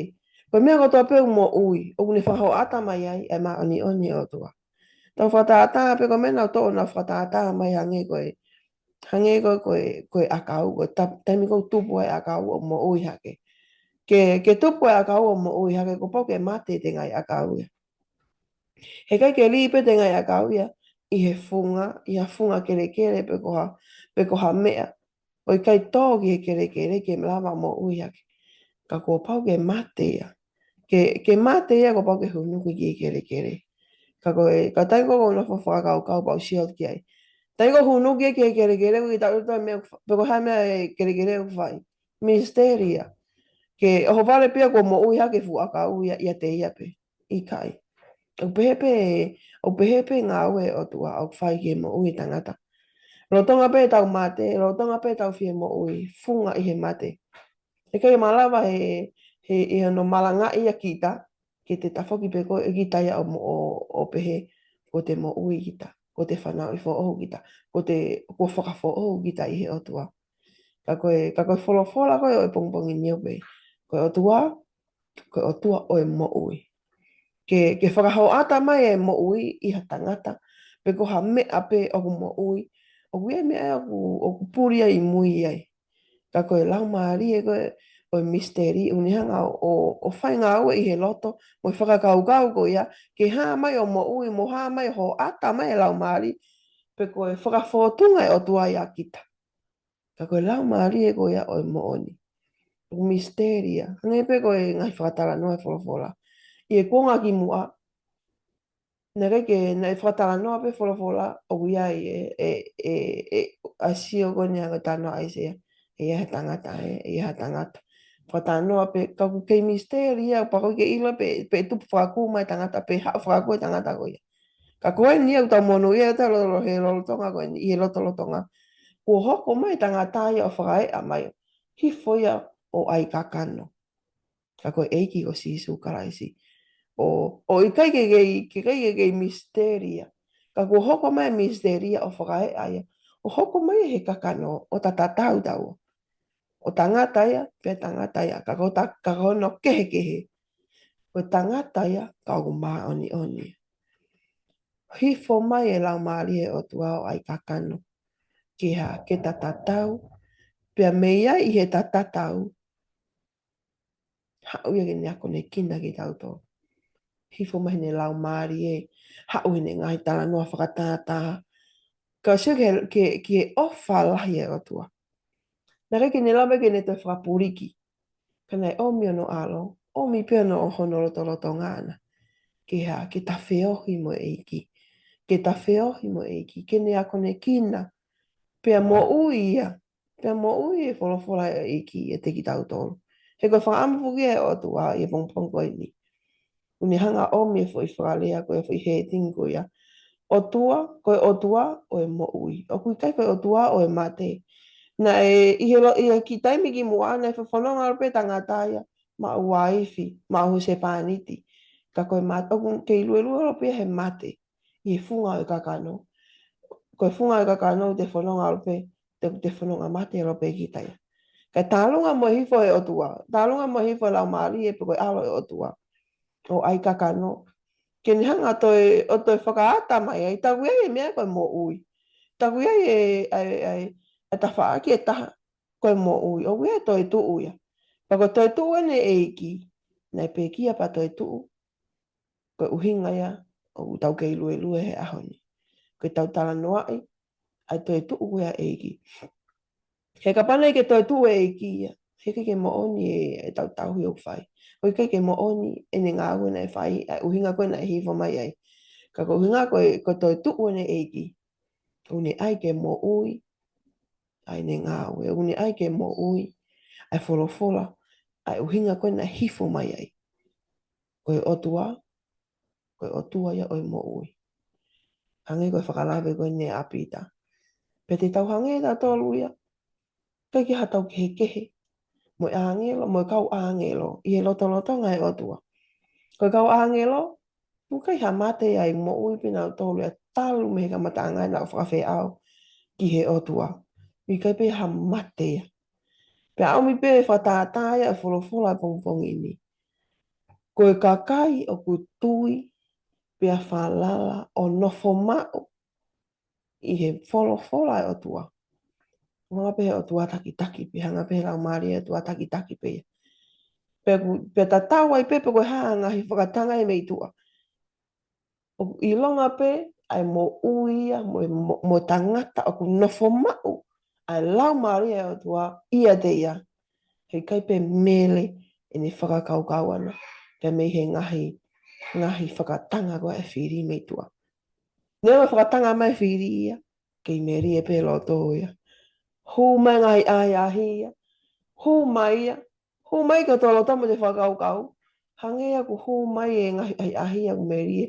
Ko e meʻa kotoa pē ʻoku moʻui, ʻoku ne fakahoʻata mai ai e māʻoniʻoni ʻo e ʻOtua. Tau fakatātā pē ko e meʻa naʻa tau toʻo naʻa fakatātā mai hangē ko e, hangē ko e, ko e, ko e ʻakau, ko e ta-, taimi ko ē ʻoku tupu ai e ʻakau ʻo moʻui hake. Ke, ke tupu e ʻakau ʻo moʻui hake, kuo pau ke mate e tengaʻi ʻakau ia. Heʻikai ke lī pē e tengaʻi ʻakau ia ʻi he funga, ʻi ha funga kelekele pe ko ha, pe ko ha meʻa ʻoku ʻikai tō ki he kelekele ke lava moʻui hake. Ka kuo pau ke mate ia. Ke, ke mate ia kuo pau ke hunuki ki he kelekele. Ka ko e, ka taimi ko ē ʻoku ou nofo fakakaukau pea u sio ki ai. Taimi ko ē hunuki ia ki he kelekele, ʻoku ʻikai ke tau toe meʻa, pe ko e hā e meʻa e kelekele ʻoku fai. Misiteli ia. Ke ʻohovale pē ia kuo moʻui hake e fuʻu ʻakau ia, ʻiate ia pē. ʻIkai. ʻOku pehē pē, ʻoku pehē pē ngāue ʻa e ʻOtua, ʻoku fai ki he moʻui e tangata. Lolotonga pē ʻetau mate, lolotonga pē ʻetau fie moʻui, funga ʻi he mate. ʻIkai malava he, he, ʻi hono malangaʻi ʻa kita, ke te tafoki pē koe ʻe kita ia ʻo mo-, ʻo, ʻo pehē, kuo te moʻui kita, kuo te fanauʻi foʻou kita, kuo te, kuo fakafoʻou kita ʻi he ʻOtua. Ka ko e, ka ko e folofola ko ē ʻo e pongipongi ni ʻoku pehē, ko e ʻOtua ko e ʻOtua ʻo e moʻui. Ke, ke fakahoʻata mai e moʻui ʻi ha tangata, pe ko ha meʻa pē ʻoku moʻui, ʻoku ʻi ai e meʻa ʻoku, ʻoku puli ai ʻi mui ai. Ka ko e laumālie ko ē ʻo e misiteli, ʻoku ne hanga ʻo, ʻo, ʻo fai ngāue ʻi he loto, mo e fakakaukau ko ia, ke hā mai ʻo moʻui, mo hā mai ʻo hoʻata mai e laumālie, pe ko e fakafōtunga e ʻOtua ʻia kita. Ka ko e laumālie ko ia ʻo e moʻoni. ʻOku misiteli ia. Hangē pē ko e ngaahi fakatalanoa e folofola. ʻI he kuonga kimuʻa, naʻe ʻikai ke, naʻe fakatalanoa pē folofola, ʻoku ʻi ai e, e, e, e, ʻa e sio ko eni ʻa e talanoa ʻAisea. ʻE ʻi ai ha tangata, ʻe, ʻe ʻi ai ha tangata. Fakatalanoa pē, ka ʻoku kei misiteli ia, pea ʻoku ʻikai ke ʻilo pe, pe tupu fakakū mai tangata, pe haʻu fakakū e tangata ko ia. Ka ko eni ia ʻoku tau monūʻia ʻi he lolotonga ko eni, ʻi he lotolotonga. Kuo hoko mai tangata ia ʻo fakaeʻa mai, hifo ia ʻo ʻai kakano. Ka ko e ʻEiki ko Sīsū Kalaisi. ʻO, ʻo ʻikai ke kei, ke kei, ke kei misiteli ia. Ka kuo hoko mai misiteli ia ʻo fakaeʻa ia. ʻO hoko mai he kakano, ʻo ta tatau taua. ʻO tangata ia, pea tangata ia. Ka ko ta, ka ko hono kehekehe. Ko e tangata ia, ka ʻoku māʻoniʻoni. Hifo mai e laumālie ʻo e ʻOtua ʻo ʻai kakano. Ke hā, ke ta tatau. Pea mei ai ʻi he ta tatau. Haʻu ia ke ne akonekina kitautolu. Hifo mai heʻene laumālie, haʻu heʻene ngaahi talanoa fakatātā. Ka sio ki he, ki he, ki he ʻofa lahi ʻa e ʻOtua. Naʻe ʻikai ke ne lava ke ne toe fakapuliki. Ka naʻe ʻomi hono ʻAlo, ʻomi pē hono, hono lotolotonga ʻana. Ke hā, ke ta feohi mo e ʻEiki. Ke ta feohi mo e ʻEiki, ke ne akonekina. Pea moʻui ia, pea moʻui e folofola ʻa e ʻEiki ʻiate kitautolu. He ko e fakaʻamu foki ʻa e ʻOtua ʻi he pongipongi ko eni. ʻOku ne hanga ʻomi e foʻi fakalea ko e foʻi heading ko ia. ʻOtua, ko e ʻOtua ʻo e moʻui. ʻOku ʻikai ko e ʻOtua ʻo e mate. Naʻe ʻi he lo-, ʻi he kiʻi taimi kimuʻa naʻe fefononga ʻalu pē tangata ia maʻa e uaifi, maʻa e husepāniti. Ka ko e mate, ʻoku kei luelue ʻalu pē he mate. ʻI he funga ʻo e kakano. Ko e funga ʻo e kakano te fononga ʻalu pē, te, te fononga mate ʻalu pē kita ia. Ka tālunga mo e hifo ʻa e ʻOtua, tālunga mo e hifo ʻa e laumālie pe ko e ʻAlo ʻo e ʻOtua. ʻO ʻai kakano. Ke ne hanga ʻo toe, ʻo toe fakaata mai ai, taku ia e meʻa ko e moʻui. Taku ia e, e, e, e tafaʻaki ʻe taha ko e moʻui. ʻOku ʻi ai e toetuʻu ia. Pea ko e toetuʻu ʻene ʻEiki. Naʻe pekia pea toetuʻu. Ko e ʻuhinga ia, ʻoku tau kei luelue he ʻaho ni. Ko e tau talanoaʻi, ʻa e toetuʻu ʻa e ʻEiki. He kapau naʻe ʻikai ke toetuʻu e ʻEiki ia, he ʻikai ke moʻoni e, e tau tauhi ʻoku fai. ʻOku ʻikai ke moʻoni ʻene ngāue naʻe fai, ʻa e ʻuhinga ko ē naʻe hifo mai ai. Ka ko e ʻuhinga ko e, ko e toetuʻu ʻene ʻEiki. ʻOku ne ʻai ke moʻui, ʻa ʻene ngāue. ʻOku ne ʻai ke moʻui, ʻa e folofola, ʻa e ʻuhinga ko ē naʻe hifo mai ai. Ko e ʻOtua, ko e ʻOtua ia ʻo e moʻui. Hangē ko e fakalave ko eni ʻa Pita. Pea te tau hangē tautolu ia. ʻIkai ke ha tau kehekehe. Mo e ʻāngelo, mo e kau ʻāngelo. ʻI he lotolotonga ʻo e ʻOtua. Ko e kau ʻāngelo, ʻoku ʻikai ha mate ai moʻui pē nautolu ia talu mei he kamataʻanga ʻenau fakafeʻao ki he ʻOtua. ʻIkai pē ha mate ia. Pea ʻomi pē fakatātā ia e folofola pongipongi ni. Ko e kakai ʻoku tui pea falala ʻo nofo maʻu ʻi he folofola ʻa e ʻOtua. Hanga pē he ʻOtua takitaki pē, hanga pē he laumālie ʻo e ʻOtua takitaki pē ia. Pea ku, pea tatau ai pē pe ko e hā e ngaahi fakatanga ʻe mei tuʻa. ʻOku ʻilonga pē ʻa e moʻui ia mo, mo, mo e tangata ʻoku nofo maʻu ʻa e laumālie ʻo e ʻOtua ʻiate ia. He ʻikai pē mele ʻene fakakaukau ʻana. Pea mei he ngaahi, ngaahi fakatanga ko ē ʻa e fili mei tuʻa. Neongo e fakatanga mai e fili ia, kei melie pē loto ia. Hū mai ngaahi ʻahiʻahi ia. Hū mai ia. Hū mai ki hoto loto mo te fakakaukau. Hangē ia ʻoku hū mai e ngaahi ʻahiʻahi ia ʻoku melie.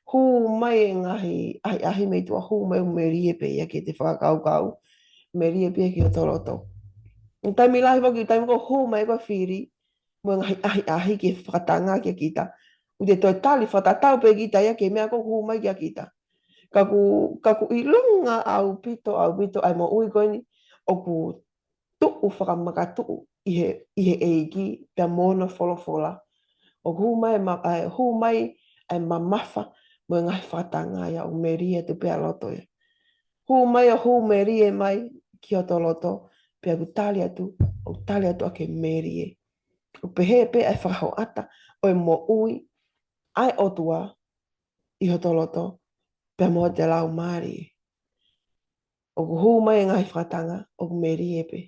Hū mai e ngaahi ʻahiʻahi mei tuʻa hū mai ʻoku melie pē ia ki te fakakaukau. Melie pē ia ki hoto loto. Taimi lahi foki, taimi ko ē hū mai ko ē fili. Mo e ngaahi ʻahiʻahi ke fakatanga kia kita. ʻOku te toe tali fakatatau pē kita ia ki he meʻa ko ē hū mai kia kita. Ka ʻoku, ka ʻoku ʻilonga ʻaupito, ʻaupito ʻa e moʻui ko eni. ʻOku tuʻu fakamakatuʻu ʻi he, ʻi he ʻEiki, pea mo hono folofola. ʻOku hū mai ma-, ʻa e, hū mai ʻa e mamafa mo e ngaahi fakatanga ia ʻoku melie atu pē ʻa loto ia. Hū mai ʻo hū melie mai ki hoto loto, pea ʻoku tali atu, ʻoku tali atu ʻa e melie. ʻOku pehē pē ʻa e fakahoʻata ʻo e moʻui ʻa e ʻOtua ʻi hoto loto, pea mo hoto laumālie. ʻOku hū mai e ngaahi fakatanga, ʻoku melie pē.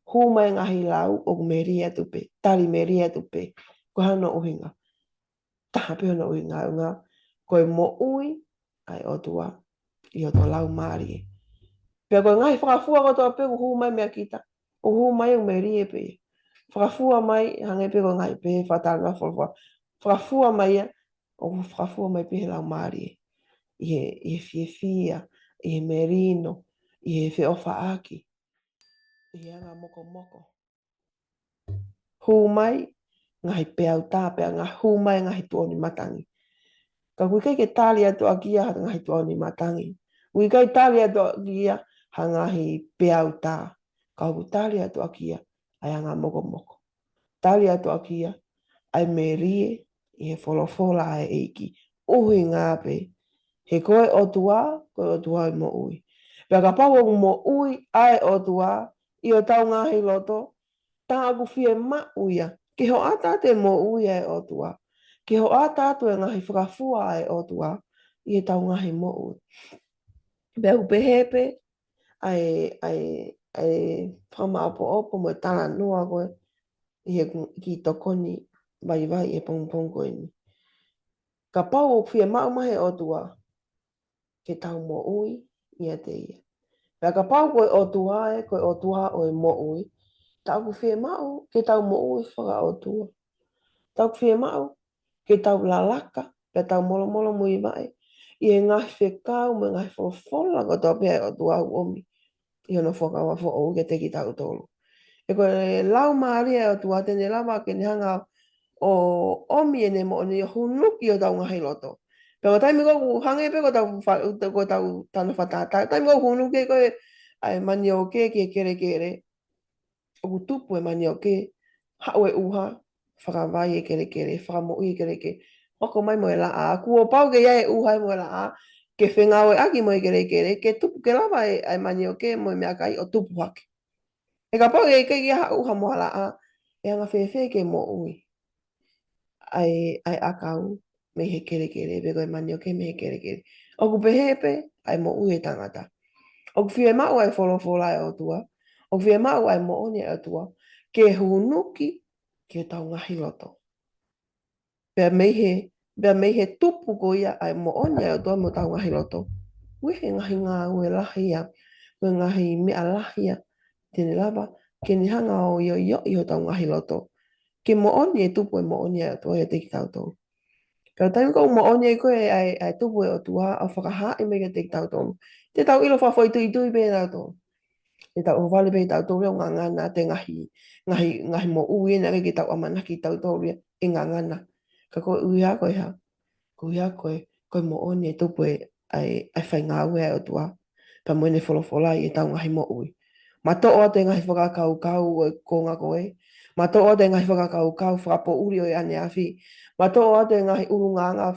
Hū mai e ngaahi lau, ʻoku melie atu pē. Tali melie atu pē. Ko e hā hono ʻuhinga? Taha pē hono ʻuhinga, ʻuhinga ko e moʻui ʻa e ʻOtua ʻi hoto laumālie. Pea ko e ngaahi fakafua kotoa pē ʻoku hū mai meia kita, ʻoku hū mai ʻoku melie pē. Fakafua mai, hangē pē ko e ngaahi pehē fakatalanoa folofola. Fakafua mai ia, ʻoku fakafua mai pē he laumālie. ʻI he, ʻi he fiefia, ʻi he melino, ʻi he feʻofaʻaki, ʻi he anga mokomoko. Hū mai ngaahi peau tā, pea ngaahi, hū mai ngaahi tuʻoni matangi. Ka ʻoku ʻikai ke tali atu ʻaki ia ha ngaahi tuʻoni matangi. ʻOku ʻikai tali atu ʻaki ia ha ngaahi peau tā. Ka ʻoku tali atu ʻaki ia ʻa e anga mokomoko. Tali atu ʻaki ia ʻa e melie ʻi he folofola ʻa e ʻEiki. ʻUhinga pē, he ko e ʻOtua, ko e ʻOtua ʻo e moʻui. Pea kapau ʻoku moʻui ʻa e ʻOtua ʻi hotau ngaahi loto, tā ʻoku fiemaʻu ia ke hoʻata atu e moʻui ʻa e ʻOtua, ke hoʻata atu e ngaahi fakafua ʻa e ʻOtua ʻi heʻetau ngaahi moʻui. Pea ʻoku pehē pē ʻa e, ʻa e, ʻa e fakamāʻopoʻopo mo e talanoa ko ē ʻi he kiʻi tokoni vaivai ʻi he pongipongi ko eni. Kapau ʻoku fiemaʻu mai he ʻOtua ke tau moʻui ʻiate ia. Pea kapau ko e ʻOtua ē, ko e ʻOtua ʻo e moʻui, tā ʻoku fiemaʻu ke tau moʻui fakaʻotua. Tā ʻoku fiemaʻu ke tau lalaka, pea tau molomolomuivaʻe ʻi he ngaahi fekau mo e ngaahi folofola kotoa pē ʻa e ʻOtua ʻoku ʻomi ʻi hono Fuakava Foʻou kiate kitautolu. He ko e laumālie ʻa e ʻOtua te ne lava ke ne hanga ʻo ʻomi ʻene moʻoni ʻo hunuki hotau ngaahi loto. Pea ko e taimi ko ē ʻoku hangē pē ko ʻetau fa-, ko ʻetau tano fakatātā. Taimi ko ē ʻoku hunuki ko ē ʻa e manioke ki he kelekele, ʻoku tupu e manioke, haʻu e ʻuha, fakavai e kelekele, fakamoʻui e kelekele. Hoko mai mo e laʻā, kuo pau ke ʻi ai e ʻuha mo e laʻā ke fengāueʻaki mo e kelekele, ke tupu, ke lava e, ʻa e manioke mo e meʻakai ʻo tupu hake. He kapau ʻe ʻikai ke ʻi ai ha ʻuha mo ha laʻā, ʻe anga fēfē ke moʻui ʻa e, ʻa e ʻakau mei he kelekele, pe ko e manioke mei he kelekele? ʻOku pehē pē ʻa e moʻui ʻa e tangata. ʻOku fiemaʻu ʻa e folofola ʻa e ʻOtua, ʻoku fiemaʻu ʻa e moʻoni ʻa e ʻOtua ke hunuki ki hotau ngaahi loto. Pea mei he, pea mei he tupu ko ia ʻa e moʻoni ʻa e ʻOtua mei hotau ngaahi loto, ʻoku ʻi ai e ngaahi ngāue lahi ia, mo e ngaahi meʻa lahi ia te ne lava ke ne hanga ʻo ʻioʻioʻi hotau ngaahi loto, ke moʻoni e tupu e moʻoni ʻa e ʻOtua ʻiate kitautolu. Pea taimi ko ē ʻoku moʻoni ai ko ē ʻa e, ʻa e tupu ʻa e ʻOtua, ʻo fakahaaʻi mai kiate kitautolu, te tau ʻilo fakafoʻituitui pē kitautolu. Te tau ʻohovale pē kitautolu ia ʻo ngangana atu e ngaahi, ngaahi, ngaahi moʻui ʻe ʻikai ke tau ʻamanaki kitautolu ia ʻe ngangana. Ka ko e ʻuhinga ko e hā? Ko e ʻuhinga ko e, ko e moʻoni e tupu e, ʻa e, ʻa e faingāue ʻa e ʻOtua pea mo ʻene folofola ʻi heʻetau ngaahi moʻui. Matoʻo atu e ngaahi fakakaukau ʻo e konga ko ē. Matoʻo atu e ngaahi fakakaukau fakapoʻuli ʻo e ʻaneafi. Matoʻo atu e ngaahi ʻulungaanga,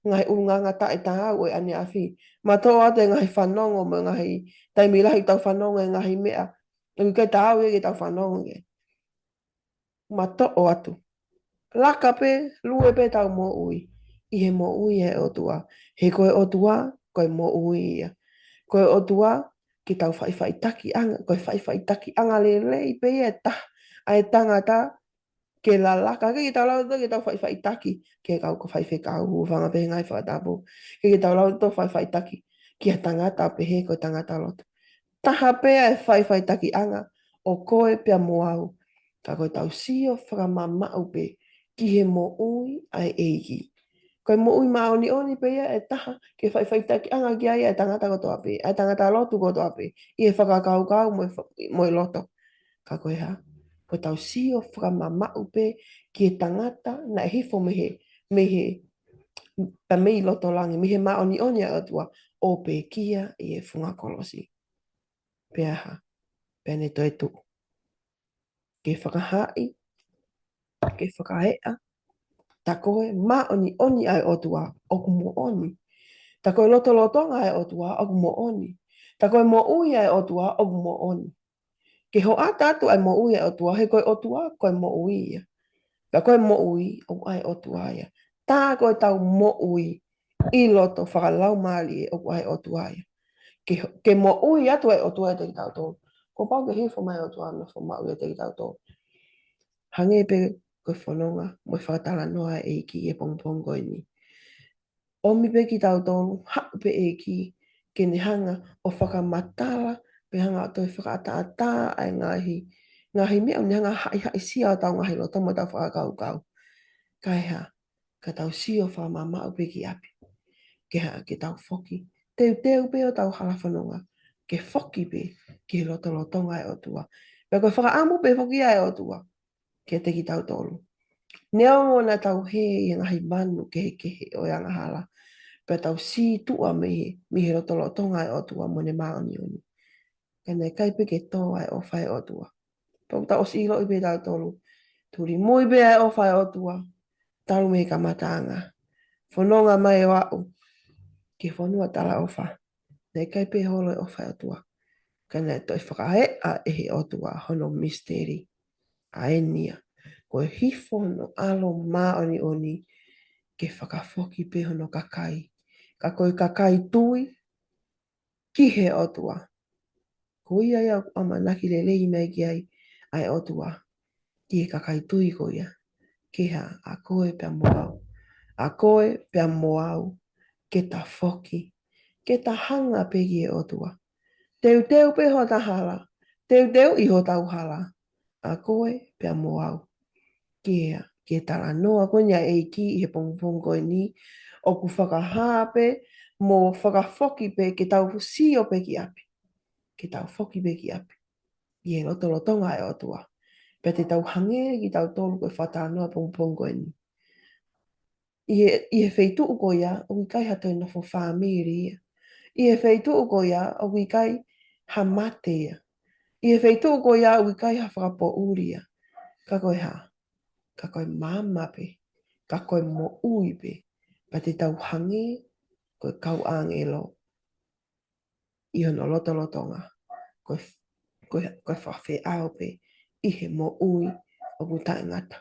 ngaahi ʻulungaanga taʻetaau ʻo e ʻaneafi. Matoʻo atu e ngaahi fanongo mo e ngaahi taimi lahi ʻoku tau fanongo e ngaahi meʻa ʻoku ʻikai taau ia ke tau fanongo ki ai. Matoʻo atu. Laka pē, lue pē ʻetau moʻui ʻi he moʻui ʻa e ʻOtua. He ko e ʻOtua, ko e moʻui ia. Ko e ʻOtua, ke tau faʻifaʻitakiʻanga, ko e faʻifaʻitakiʻanga lelei pē ia ʻe taha ʻa e tangata ke lalaka, ke tau lau atu ke tau faʻifaʻitaki ki he kau ko e faifekau, hūfanga pē he ngaahi fakatapu. Ke tau lau atu faʻifaʻitaki ki ha tangata pehē ko e tangata lotu. Taha pē ʻa e faʻifaʻitakiʻanga ʻo koe pea mo au. Ka ko ʻetau sio fakamamaʻu pē ki he moʻui ʻa e ʻEiki. Ko e moʻui māʻoniʻoni pē ia ʻe taha ke faʻifaʻitakiʻanga ki ai ʻa e tangata kotoa pē, ʻa e tangata lotu kotoa pē, ʻi he fakakaukau mo e fa-, mo e loto. Ka ko e hā? Ko ʻetau sio fakamamaʻu pē ki he tangata naʻe hifo mei he, mei he, pea mei loto langi, mei he māʻoniʻoni ʻa e ʻOtua, ʻo pekia ʻi he funga kolosi. Pea hā? Pea ne toetuʻu ke fakahaaʻi, ke fakaeʻa, Tā ko e māʻoniʻoni ʻa e ʻOtua ʻoku moʻoni. Tā ko e lotolotonga ʻa e ʻOtua ʻoku moʻoni. Tā ko e moʻui ʻa e ʻOtua ʻoku moʻoni. Ke hoʻata atu ʻa e moʻui ʻa e ʻOtua, he ko e ʻOtua ko e moʻui ia. Pea ko e moʻui ʻoku ʻa e ʻOtua ia. Tā ko ʻetau moʻui ʻi loto fakalaumālie ʻoku ʻa e ʻOtua ia. Ke, ke moʻui atu ʻa e ʻOtua ʻiate kitautolu. Kuo pau ke hifo mai ʻa e ʻOtua ʻo nofo maʻu ʻiate kitautolu. Hangē pē ko e fononga mo e fakatalanoa ʻa e ʻEiki ʻi he pongipongi ko eni. ʻOmi pē kitautolu, haʻu pē ʻEiki, ke ne hanga ʻo fakamatala, pe hanga ʻo toe fakaʻataʻatā ʻa e ngaahi, ngaahi meʻa ʻoku ne hanga haʻihaʻisia ʻo tau ngaahi loto mo tau fakakaukau. Kae hā, ka tau sio fakamaʻamaʻa pē ki ʻapi. Ke hā, ke tau foki. Teuteu pē ʻo tau hala fononga. Ke foki pē, ki he lotolotonga ʻa e ʻOtua. Pea ko e fakaʻamu pē foki ʻa e ʻOtua. Kiate kitautolu. Neongo naʻa tau hē ʻi he ngaahi manu kehekehe ʻo e angahala. Pea tau sītuʻa mei he, mei he lotolotonga ʻa e ʻOtua mo ʻene māʻoniʻoni. Ka naʻe ʻikai pē ke tō ʻa e ʻofa ʻa e ʻOtua. Pea ʻoku tau ʻosi ʻiloʻi pē tautolu. Tuli mui pē ʻa e ʻofa ʻa e ʻOtua. Talu mei he kamataʻanga. Fononga mai ʻo aʻu. Ki he fonua talaʻofa. Naʻe ʻikai pē holo e ʻofa ʻa e ʻOtua. Ka naʻe toe fakaeʻa ʻe he ʻOtua hono misiteli. ʻA eni ia. Ko e hifo hono ʻAlo māʻoniʻoni ke fakafoki pē hono kakai. Ka ko e kakai tui ki he ʻOtua. Ko ia ia ʻoku ʻamanaki lelei mai ki ai ʻa e ʻOtua. Ki he kakai tui ko ia. Ke hā, ʻa koe pea mo au. ʻA koe pea mo au. Ke ta foki. Ke ta hanga pē ki he ʻOtua. Teuteu pē hota hala. Teuteuʻi hotau hala. ʻA koe pea mo au. Ke hā, ke talanoa ko eni ʻa e ʻEiki ʻi he pongipongi ko eni. ʻOku fakahā pē, mo fakafoki pē, ke tau sio pē ki ʻapi. Ke tau foki pē ki ʻapi. ʻI he lotolotonga ʻa e ʻOtua. Pea te tau hangē kitautolu ko e fakatalanoa pongipongi ko eni. ʻI he, ʻi he feituʻu ko ia, ʻoku ʻikai ha toe nofo fāmili ia. ʻI he feituʻu ko ia, ʻoku ʻikai ha mate ia. ʻI he feituʻu ko ia, ʻoku ʻikai ha fakapoʻuli ia. Ka ko e hā, ka ko e maama pē, ka ko e moʻui pē, pea te tau hangē, ko e kau ʻāngelo. ʻI hono lotolotonga, ko e, ko e, ko e fakafeʻao pē, ʻi he moʻui ʻoku taʻengata.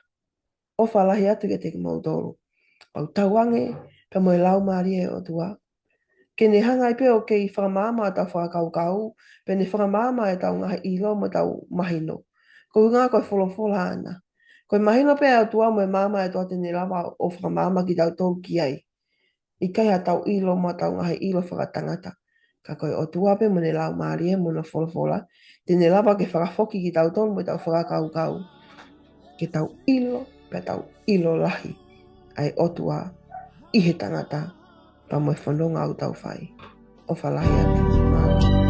ʻOfa lahi atu kiate kimoutolu. ʻOku tau ange, pea mo e Laumālie ʻo e ʻOtua. Ke ne hanga ai pē ʻo kei fakamaama ʻetau fakakaukau, pea ne fakamaama ʻetau ngaahi ʻilo mo ʻetau mahino. Ko e ʻuhinga ko e folofola ʻana. Ko e mahino pē ʻa e ʻOtua mo e maama ʻa e ʻOtua te ne lava ʻo fakamaama kitautolu ki ai. ʻIkai haʻatau ʻilo mo ʻetau ngaahi ʻilo fakatangata. Ka ko e ʻOtua pē mo ʻene Laumālie mo hono folofola. Te ne lava ke fakafoki kitautolu mo ʻetau fakakaukau. Ke tau ʻilo, pea tau ʻilo lahi. ʻA e ʻOtua, ʻi he tangata, pea mo e fononga ʻoku tau fai. ʻOfa lahi atu. Mālō.